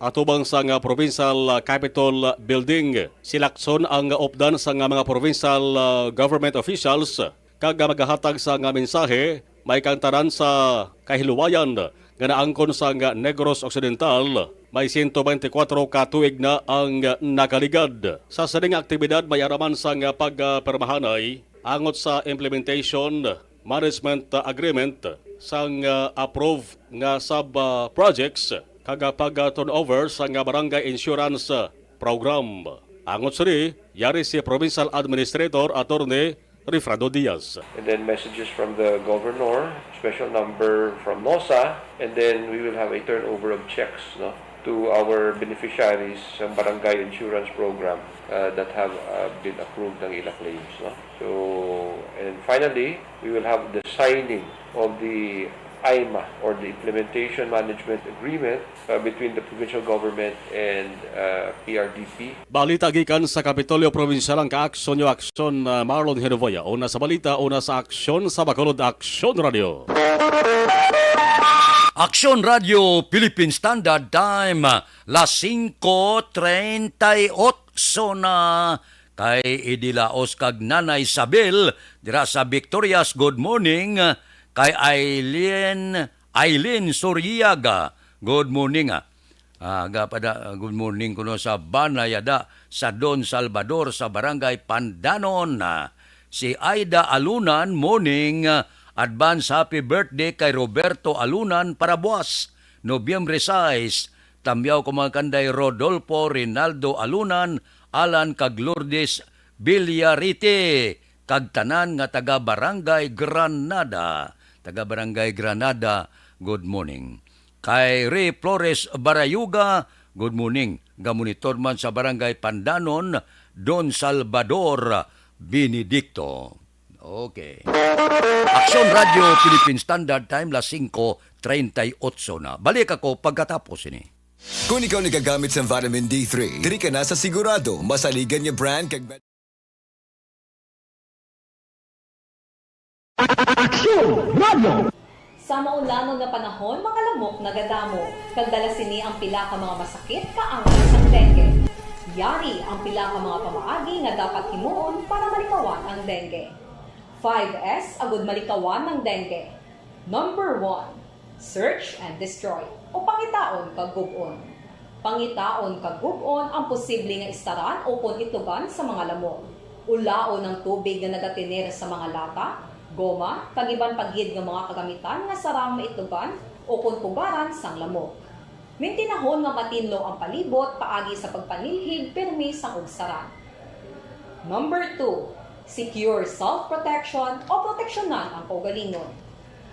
atubang sang Provincial Capitol Building. Si Lacson ang updan sang mga provincial, ah, government officials kag magahatag sang mensahe may kaangtaran sa kahiluwayan nga naangkon sang Negros Occidental. May sento bente kuwatro ka tuig na ang nakaligad. Sa sini nga aktibidad may ara man sang pagpirmahanay angot sa implementation management agreement sang, ah, approve nga sub, ah, projects kag pag-turnover sang barangay insurance, ah, program. Angot sini, yari si Provincial Administrator Attorney Rifrado Diaz. And then messages from the governor, special number from nosa, and then we will have a turnover of checks, no, to our beneficiaries sa barangay insurance program, uh, that have, uh, been approved ng ila claims, no? So, and finally, we will have the signing of the AIMA, or the Implementation Management Agreement, uh, between the provincial government and, uh, P R D P. Balita gikan sa Kapitolyo Probinsyal, ang kaaksyon nyo, aksyon, uh, Marlon Henovoya. Una sa balita, una sa aksyon, sa Bacolod Aksyon Radio. Aksyon Radio Philippine Standard Time, las singko treinta y ocho na. Kay Idilaos kag Nanay Sabel dira sa Victorias, good morning. Kay Aileen, Aileen Soriaga, good morning, ah. Ah, aga pa da, good morning kuno sa Banay Ada, sa Don Salvador, sa Barangay Pandanon, ah. Si Aida Alunan, morning, ah, advance happy birthday kay Roberto Alunan, Parabuas, Nobyembre sais. Tamyaw ko mga kanday Rodolfo Rinaldo Alunan, Alan kag Lourdes Villarite, kag tanan nga taga Barangay Granada. Taga Barangay Granada, good morning. Kay Ray Flores Barayuga, good morning. Gamonitor man sa Barangay Pandanon, Don Salvador Benedicto. Okay. Aksyon Radio Philippine Standard Time, las singko treinta y ocho na. Balik ako pagkatapos ini. Kung ikaw nagagamit sa vitamin D three, diri ka na sa sigurado. Masaligan nga brand kag Aksyon Radio! Sa maulanon nga panahon, mga lamok nagadamo, kag dala sini ang pila ka mga masakit kaangay sang dengue. Yari ang pila ka mga pamaagi nga dapat himuon para malikawan ang dengue. Five S agud malikawan ang dengue. Number one, search and destroy, o pangitaon kag gub-on. Pangitaon kag gub-on ang posible nga istaran ukon itugan sa mga lamok. Ulaon ang tubig nga nagatener sa mga lata, goma, kag iban pa gid nga mga kagamitan nga sarang maitugan ukon pugaran sang lamok. Mintinahon nga matinlo ang palibot paagi sa pagpanilhig pirmi sang ugsaran. Number two, secure self-protection o proteksyonan ang kaugalingon.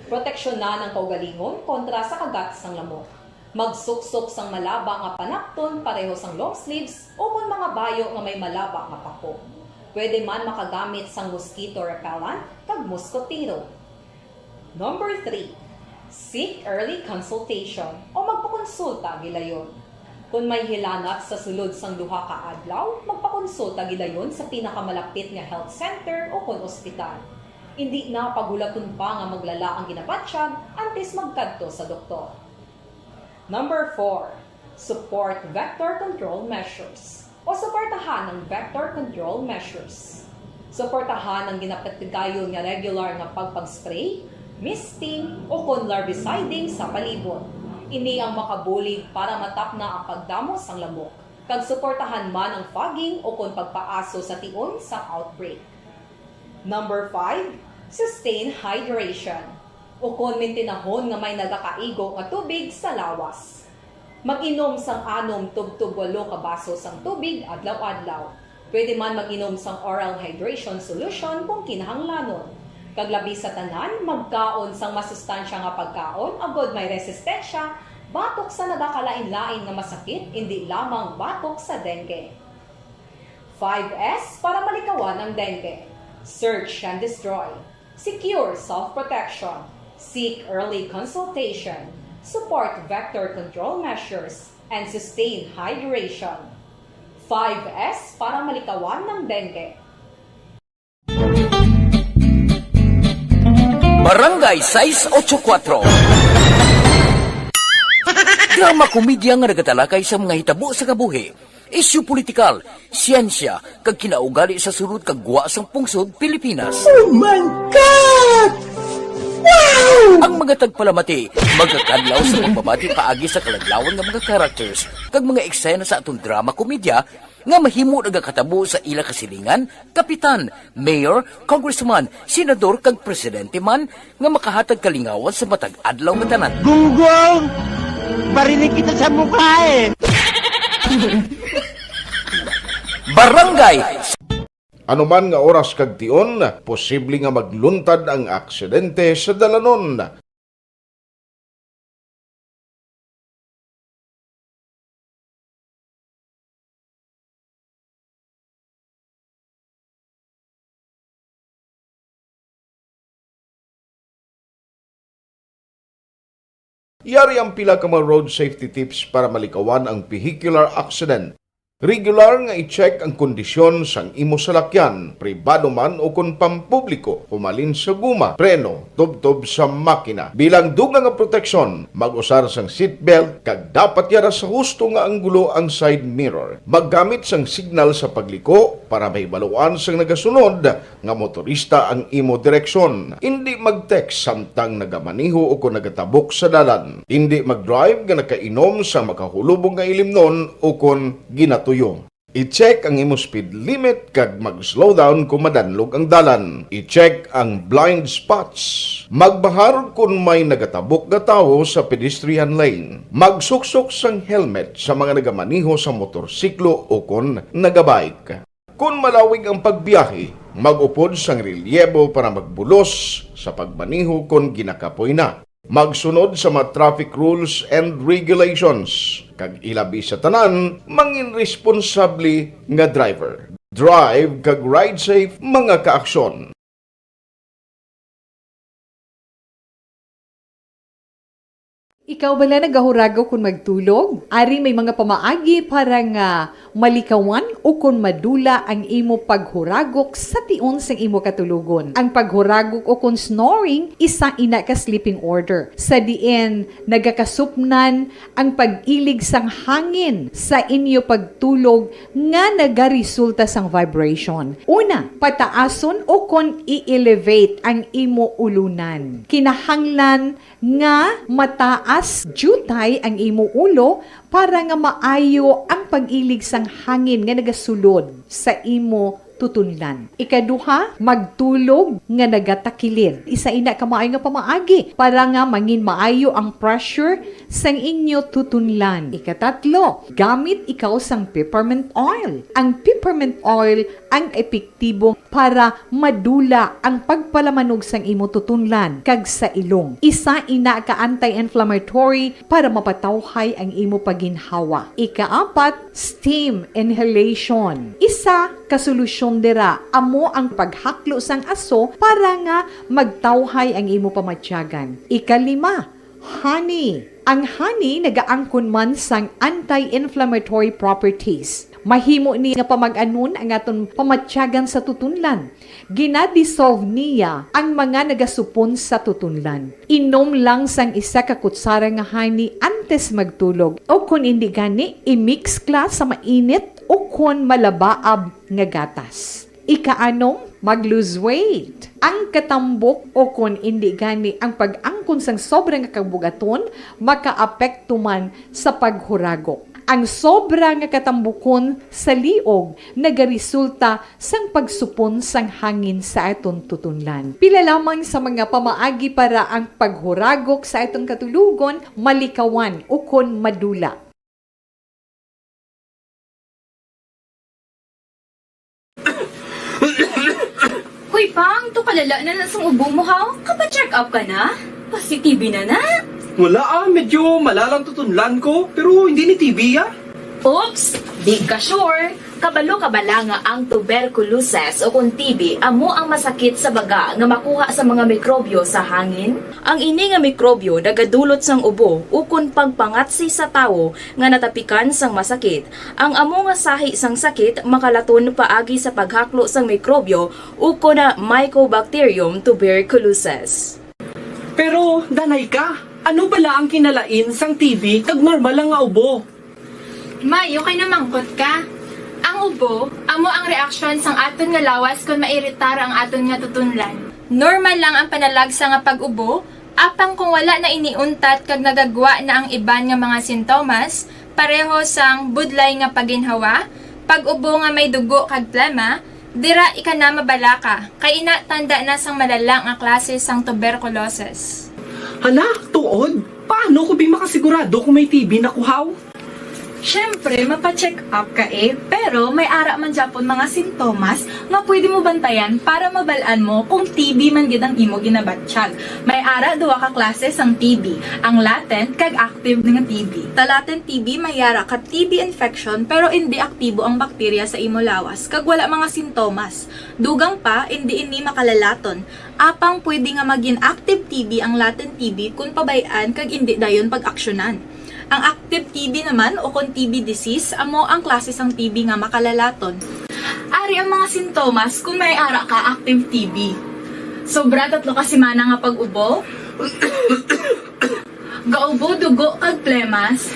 Proteksyonan ang kaugalingon kontra sa kagat sang lamok. Magsuksok sang malaba nga panapton pareho sang long sleeves ukon mga bayo nga may malaba nga pako. Pwede man makagamit sang mosquito repellent kag moskotero. Number three, seek early consultation o magpakonsulta gilayon. Kon may hilanat sa sulod sang duha ka adlaw, magpakonsulta gilayon sa pinakamalapit nga health center ukon ospital. Indi na paghulaton pa nga maglala ang ginabatyag antes magkadto sa doktor. Number four, support vector control measures o suportahan ang vector control measures. Suportahan ang ginapatigayon nga regular nga pagpag-spray, misting, ukon larviciding sa palibot. Ini ang makabulig para matapna ang pagdamo sang lamok, kag suportahan man ang fogging ukon pagpaaso sa tion sang outbreak. Number five, sustain hydration, ukon mintinahon nga may nagakaigo nga tubig sa lawas. Mag-inom sang anom tubtob walo ka baso sang tubig adlaw-adlaw. Pwede man mag-inom sang oral hydration solution kung kinahanglanon. Kag labi sa tanan, magkaon sang masustansya nga pagkaon agod may resistensya batok sa nagakalain-lain nga masakit, indi lamang batok sa dengue. Five S para malikawan ang dengue. Search and destroy. Secure self-protection. Seek early consultation. Support vector control measures. And sustain hydration. Five S para malikawan ang dengue. Barangay sais ocho kuwatro. Drama komedya nga nagatalakay sa mga hitabo sa kabuhi, isyu politikal, siyensya, kag kinaugali sa sulod kag gwa sang pungsod Pilipinas. Oh my God! Wow! Ang mga tagpalamati magakadlaw sa pagbabati paagi sa kaladlawan nga mga characters kag mga eksena sa aton drama komedya nga mahimo nagakatabo sa ila kasilingan, kapitan, mayor, congressman, senador, kag presidente man nga makahatag kalingawan sa matag adlaw nga tanan. Gunggong! Barinig kita sa mukha eh! Barangay Ano man nga oras kag tion, posible nga magluntad ang aksidente sa dalanon. Yari ang pila ka mga road safety tips para malikawan ang vehicular accident. Regular nga i-check ang kondisyon sang imo salakyan, pribado man o kon pampubliko, humalin sa guma, preno, tubtob sa makina. Bilang dugang nga proteksyon, mag-usar sang seatbelt kag dapat yara sa husto nga anggulo ang side mirror. Maggamit sang signal sa pagliko para mahibaluan sang nagasunod nga motorista ang imo direksyon. Indi mag-text samtang nagamaneho o kon nagatabok sa dalan. Indi mag-drive nga nakainom sa makahulubong nga ilimnon o kon ginatuyo. I-check ang imo speed limit kag mag-slow down kon madanlog ang dalan. I-check ang blind spots. Magbahar kon may nagatabok nga tawo sa pedestrian lane. Magsuksok sang helmet sa mga nagamaneho sa motorsiklo o kon nagabike. Kon malawig ang pagbiyahe, mag-upod sang relyebo para magbulos sa pagmaneho kon ginakapoy na. Magsunod sa mga traffic rules and regulations, kag ilabi sa tanan, mangin responsable nga driver. Drive kag ride safe, mga kaaksyon. Ikaw bala nagahuragok kon magtulog? Ari may mga pamaagi para nga malikawan o kon madula ang imo paghuragok sa tion sang imo katulogon. Ang paghuragok o kon snoring, isa ina ka sleeping order, sa diin nagakasupnan ang pag-ilig sang hangin sa inyo pagtulog nga nagaresulta sang vibration. Una, pataason o kon i-elevate ang imo ulunan. Kinahanglan nga mataas diutay ang imo ulo para nga maayo ang pag-ilig sang hangin nga nagasulod sa imo tutunlan. Ikaduha, magtulog nga nagatakilid. Isa ina ka maayo nga pamaagi para nga mangin maayo ang pressure sang inyo tutunlan. Ikatatlo, gamit ikaw sang peppermint oil. Ang peppermint oil ang epektibo para madula ang pagpalamanog sang imo tutunlan kag sa ilong. Isa ina ka anti-inflammatory para mapatawhay ang imo paginhawa. Ikaapat, steam inhalation. Isa ka solusyon dira amo ang paghaklo sang aso para nga magtawhay ang imo pamatyagan. Ikalima, honey. Ang honey nagaangkon man sang anti-inflammatory properties. Mahimo ni nga pamag-anon ang aton pamatyagan sa tutunlan. Ginadisolve niya ang mga nagasupon sa tutunlan. Inom lang sang isa ka kutsara nga honey antes magtulog, o kon indi gani, i-mix kla sa mainit o kon malabaab nga gatas. Ikaanom, mag-lose weight. Ang katambok o kon indi gani ang pag-angkon sang sobra nga kabugaton makaapekto man sa paghuragok. Ang sobra nga katambukon sa liog nagaresulta sang pagsupon sang hangin sa aton tutunlan. Pila lamang sa mga pamaagi para ang paghuragok sa aton katulogon malikawan ukon madula. Hoy, Pang, to kalala na na sang ubo mo, ha? Kapa-check up ka na? Positive na na? Wala, ah, medyo malalang tutunlan ko, pero hindi ni T B, ah. Oops! Di ka sure? Kabalo ka bala nga ang tuberculosis o kon T B amo ang masakit sa baga nga makuha sa mga mikrobyo sa hangin? Ang ini nga mikrobyo nagadulot sang ubo ukon pagpangatsi sa tawo nga natapikan sang masakit. Ang amo nga sahi sang sakit makalaton paagi sa paghaklo sang mikrobyo ukon na Mycobacterium tuberculosis. Pero, danay ka, ano bala ang kinalain sang T B kag normal lang nga ubo? May, okay na mangkot ka. Ang ubo, amo ang reaksyon sang aton nga lawas kon mairitar ang aton nga tutunlan. Normal lang ang panalagsa nga pag-ubo, apang kung wala na ini untat kag nagagwa na ang iban nga mga sintomas, pareho sang budlay nga paginhawa, pag-ubo nga may dugo kag plema, dira ika na mabalaka, kay ina tanda na sang malala nga klase sang tuberculosis. Hala, tuod? Paano ko bi makasigurado kung may T B na ko, haw? Syempre, mapa-check up ka eh, pero may ara man gyapon mga sintomas nga pwede mo bantayan para mabal-an mo kung T B man gid ang imo ginabatyag. May ara duha ka klase sang T B, ang latent kag active nga T B. Sa latent T B may ara ka T B infection pero indi aktibo ang bakterya sa imo lawas kag wala mga sintomas. Dugang pa, indi ini makalalaton. Apang pwede nga magin active T B ang latent T B kon pabay-an kag indi dayon pag-aksyonan. Ang active T B naman o kon T B disease amo ang klase sang T B nga makalalaton. Ari ang mga sintomas kon may ara ka active T B. Sobra tatlo ka semana nga pag-ubo. Gaubo dugo kag plemas.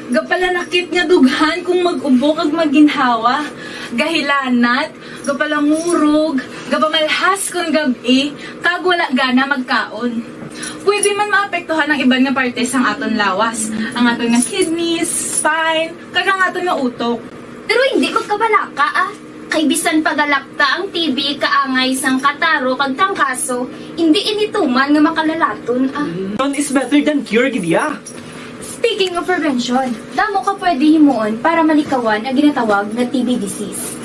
Gapalanakit nga dughan kung mag-ubo kag maginhawa. Gahilanat, gapalangurog, gapamalhas kon gab-i, kag wala gana magkaon. Pwede man maapektuhan ang iban nga parte sang aton lawas, ang aton nga kidneys, spine, kag ang aton nga utok. Pero hindi magkabalaka, ah. Kay bisan pagalapta ang T B kaangay sang kataro kag trangkaso, hindi ini tuman nga makalalaton, ah. Prevention is better than cure, gid ya. Speaking of prevention, damo ka pwede himuon para malikawan ang ginatawag nga T B disease.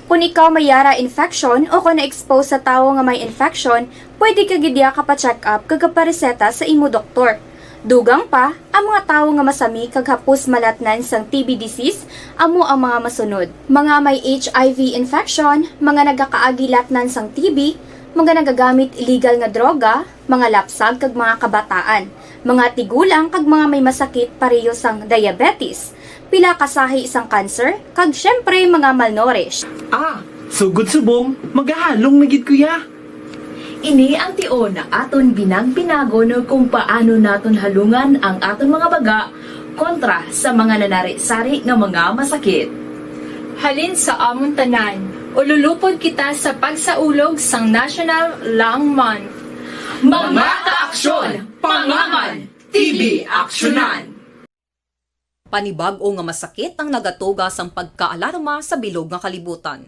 Kung ikaw may yara infection o kung na-expose sa tawo nga may infection, pwede ka gid ya kapa-check up kag kapareseta sa imo doktor. Dugang pa, ang mga tawo nga masami kag hapos malatnan sang T B disease amo ang mga masunod: mga may H I V infection, mga nagakaagi latnan sang T B, mga nagagamit illegal nga droga, mga lapsag kag mga kabataan, mga tigulang kag mga may masakit pareho sang diabetes, pila ka sahi sang cancer, kag syempre mga malnourished. Ah, sugod subong, magahalong na gid ko ya. Ini ang tion aton binag-binagon kung paano naton halungan ang aton mga baga kontra sa mga nanari-sari nga mga masakit. Halin sa amon tanan, ululupod kita sa pagsaulog sang National Lung Month. Mga kaaksyon, pangaman, T B aksyonan. Panibag-o nga masakit ang nagatuga sang pagkaalarma sa bilog nga kalibutan.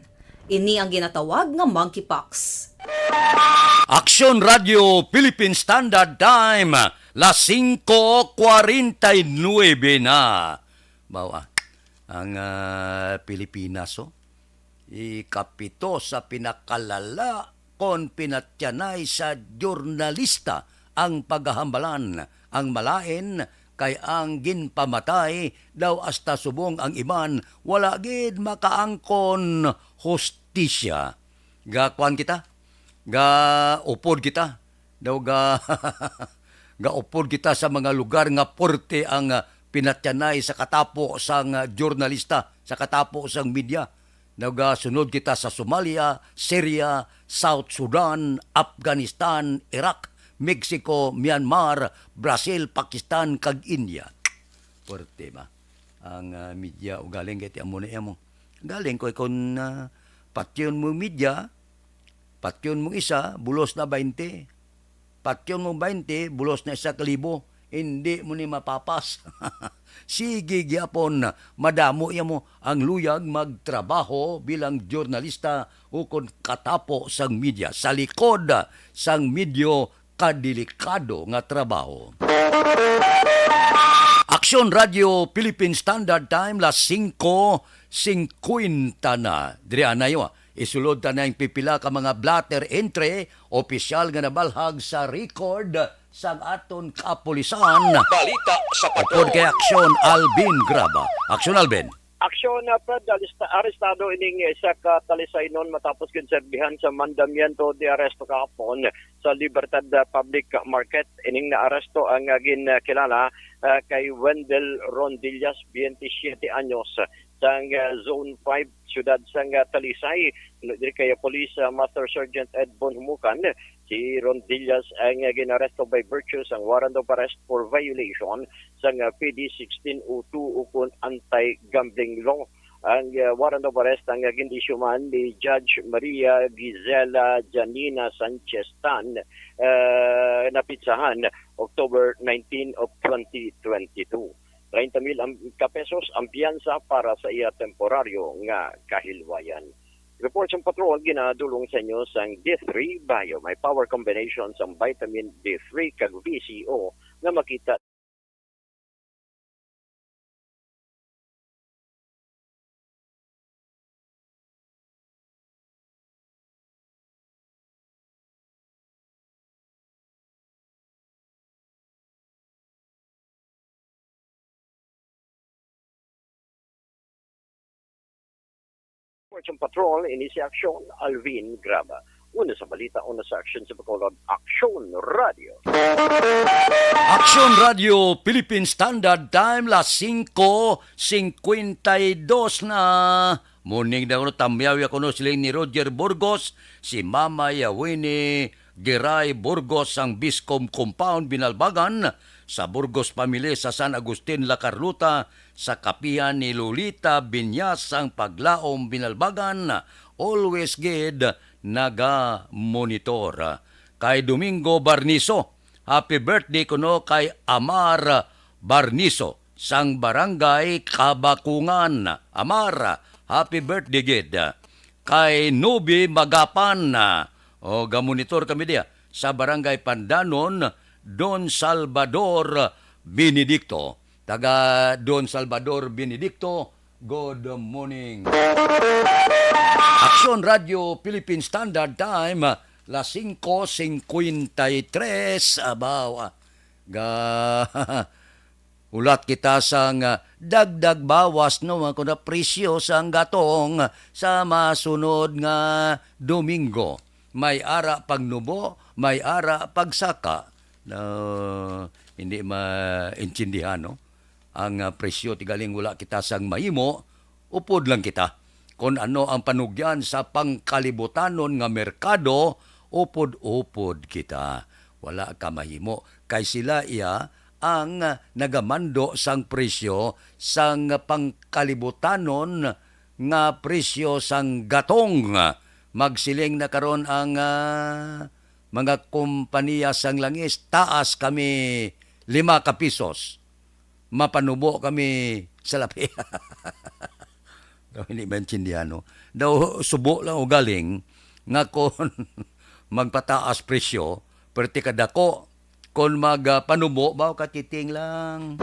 Ini ang ginatawag nga monkeypox. Aksyon Radyo Philippine Standard Time, las singko kwarenta y nuebe na. Bawa, ang, ah, Pilipinas, oh. Ikapito sa pinakalala kon pinatyanay sa dyurnalista ang pagahambalan, ang malain kay ang ginpamatay daw hasta subong ang iban wala gid makaangkon hustisya. Gakuan kita, gaupod kita, daw ga gaupod kita sa mga lugar nga porte ang, ah, pinatyanay sa katapo sang, ah, dyurnalista, sa katapo sang media. Nagasunod kita sa Somalia, Syria, South Sudan, Afghanistan, Iraq, Mexico, Myanmar, Brazil, Pakistan, kag India. Puerte ba ang, ah, media? Ugaling kay ti amo na amo. Galing ko kon, ah, patyon mo media, patyon mo isa, bulos na baynte. Patyon mo baynte, bulos na isa ka libo. Hindi mo ni mapapas. Sige gyapon, madamo ya mo ang luyag magtrabaho bilang dyurnalista ukon katapo sang media, sa likod sang medyo kadelikado nga trabaho. Aksyon Radyo Philippine Standard Time, las singko singkwenta na. Diri anay, wa. Isulod ta na ang pipila ka mga blotter entry, opisyal nga nabalhag sa record sang aton kapulisan. Balita sa Upod Patrol. Kay Aksyon Alvin Graba. Aksyon Alvin. Aksyon, uh, Fred, alista-, arestado ining isa ka talisaynon matapos ginserbihan sa mandamiento de arresto kahapon sa Libertad, uh, Public Market. Ining naaresto ang, uh, ginkilala, uh, kay Wendell Rondillas, biyente siyete anyos, sang, uh, Zone five, siyudad sang, uh, Talisay. Diri kay Police, uh, Master Sergeant Edbon Humukan, si Rondillas ang, uh, ginaresto by virtue sang warrant of arrest for violation sang, uh, P D sixteen oh two ukon anti-gambling law. Ang, uh, warrant of arrest ang, uh, gin-issue man ni Judge Maria Gisela Janina Sanchez Tan, uh, napitsahan October nineteen of twenty twenty-two. Treinta mil ang, ka pesos ang piyansa para sa iya temporaryo nga kahilwayan. Report sang patrol ginadulong sa inyo sang D three Bio. May power combination sang vitamin D three kag V C O nga makita Action Patrol, ini si Action Alvin Graba. Una sa balita, una sa action sa Bacolod, Action Radio. Action Radio Philippine Standard Time, las singko singkwenta y dos na. Morning na kuno, tamyaw ya kuno siling ni Roger Burgos, si Mama Yawini Giray Burgos sang Biscom Compound, Binalbagan, sa Burgos family sa San Agustin, La Carlota, sa kapihan ni Lolita Binyas sang Paglaom, Binalbagan, always gid naga-monitor. Kay Domingo Barniso, happy birthday kuno kay Amar Barniso sang Barangay Kabakungan. Amar, happy birthday gid. Kay Nubi Magapan, o, gamonitor kami diya sa Barangay Pandanon, Don Salvador Benedicto. Taga Don Salvador Benedicto, good morning. Action Radio Philippine Standard Time, las singko singkwenta y tres. Abaw, ah, ga, ulat kita sang, ah, dagdag bawas, no, mga kuna, presyo sang gatong sa masunod nga Domingo. May ara pagnubo, may ara pagsaka. Na, hindi maintindihan, no? Ang, ah, presyo, tigaling wala kita sang mahimo, upod lang kita. Kon ano ang panugyan sa pangkalibutanon nga merkado, upod-upod kita. Wala ka mahimo, kay sila iya ang nagamando sang presyo sang pangkalibutanon nga presyo sang gatong. Magsiling na karon ang, ah, mga kompanya sang langis, taas kami lima ka pisos. Mapanubo kami sa lapi. Daw hindi maintindihan, no? Daw subo lang ugaling nga kon magpataas presyo, perti kadako, kon mag, ah, panubo ba, katiting lang.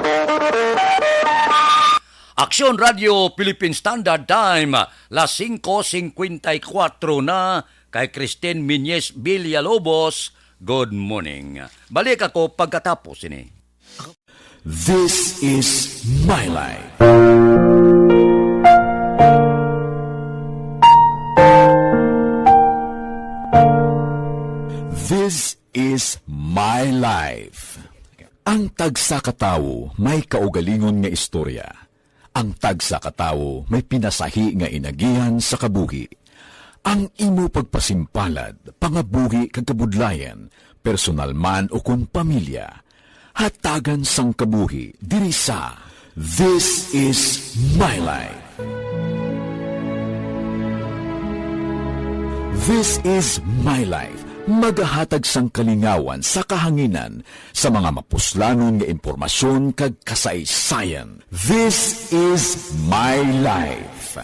Aksyon Radio Philippine Standard Time, las singko singkwenta y kuwatro na, kay Christine Miñez Villalobos, good morning. Balik ako pagkatapos ini. This is My Life. This is My Life. Ang tagsa ka tawo may kaugalingon nga istorya. Ang tagsa ka tawo may pinasahi nga inagihan sa kabuhi. Ang imo pagpasimpalad, pangabuhi kag kabudlayan, personal man ukon pamilya, hatagan sang kabuhi diri sa This Is My Life. This Is My Life, magahatag sang kalingawan sa kahanginan sa mga mapuslanon nga impormasyon kag kasaysayan. This is my life.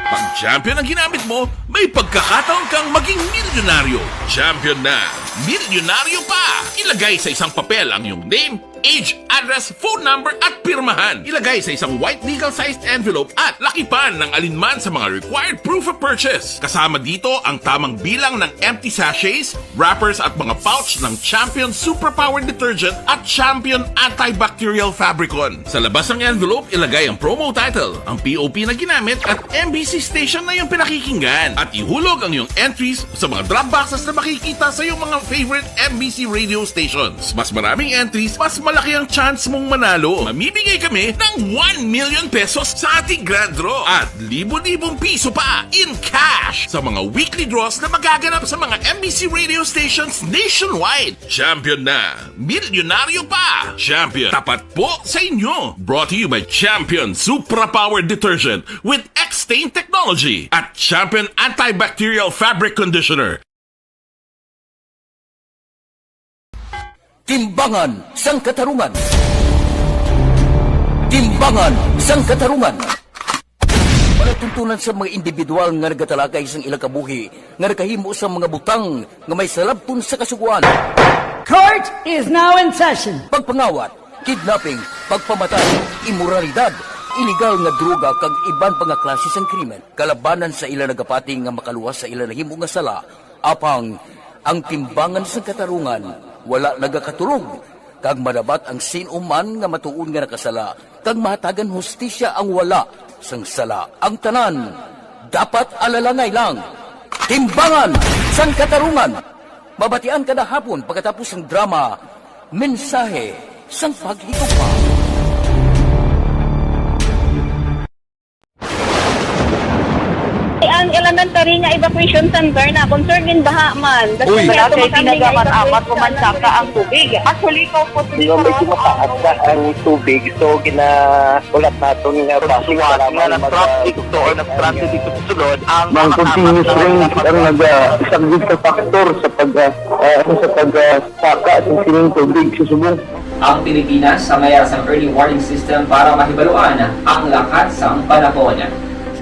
Pag champion ang ginamit mo, may pagkakataon kang maging milyonaryo. Champion na, milyonaryo pa! Ilagay sa isang papel ang iyong name, age, address, phone number, at pirmahan. Ilagay sa isang white legal-sized envelope at lakipan ng alinman sa mga required proof of purchase. Kasama dito ang tamang bilang ng empty sachets, wrappers, at mga pouch ng Champion Superpower Detergent at Champion Antibacterial Fabricon. Sa labas ng envelope, ilagay ang promo title, ang P O P na ginamit, at M B C station na iyong pinakikinggan. At ihulog ang iyong entries sa mga drop boxes na makikita sa iyong mga favorite M B C radio stations. Mas maraming entries, mas malaki ang chance mong manalo. Mamimigay kami ng one million pesos sa ating grand draw at libo-libong piso pa in cash sa mga weekly draws na magaganap sa mga M B C radio stations nationwide. Champion na, milyonaryo pa! Champion, tapat po sa inyo! Brought to you by Champion Supra Power Detergent with X-Stain Technology at Champion Antibacterial Fabric Conditioner. Timbangan sang Katarungan. Timbangan sang Katarungan. Palatuntunan sa mga individual nga nagatalakay sang ilang kabuhi nga nakahimo sa mga butang nga may salabton sa Kasugoan. Court is now in session. Pagpangawat, kidnapping, pagpamatay, imoralidad, iligal nga droga kag iban pa nga klase sang krimen kalabanan sa ila nagapati nga makaluwas sa ila nahimo nga sala. Apang ang timbangan sang katarungan wala nagakatulog. kag madabat ang sin-o man nga matuod nga nakasala, kag mahatagan hustisya ang wala sang sala. Ang tanan dapat alalangay lang. Timbangan sang Katarungan, mabatian kada hapon pagkatapos sang drama, Mensahe sang Paghigugma. Ang elementary nga evacuation center na concerned in baha man. Uy. Wala kay tinaga man amat ko man saka ang tubig. Actually, ko po Nga medyo mataas na ang tubig, so ginahulat naton nga basi Suwat nga nag-transit to or nag-transit dito sa sulod ang Ang mga continuous tapat na rain ang nagsagyod sa factor sa pag ah, ah, sa pag ah, saka sa sining tubig sa subong. Ang Pilipinas sa mayara sang early warning system para mahibaluan ang lakat sang panahon.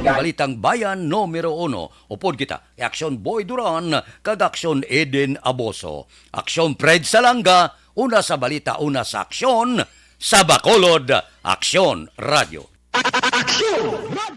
Sa Balitang Bayan numero uno, upod kita kay Aksyon Boy Duran kag Aksyon Eden Aboso. Aksyon Fred Salanga, una sa balita, una sa aksyon, sa Bacolod, Aksyon Radio. Aksyon!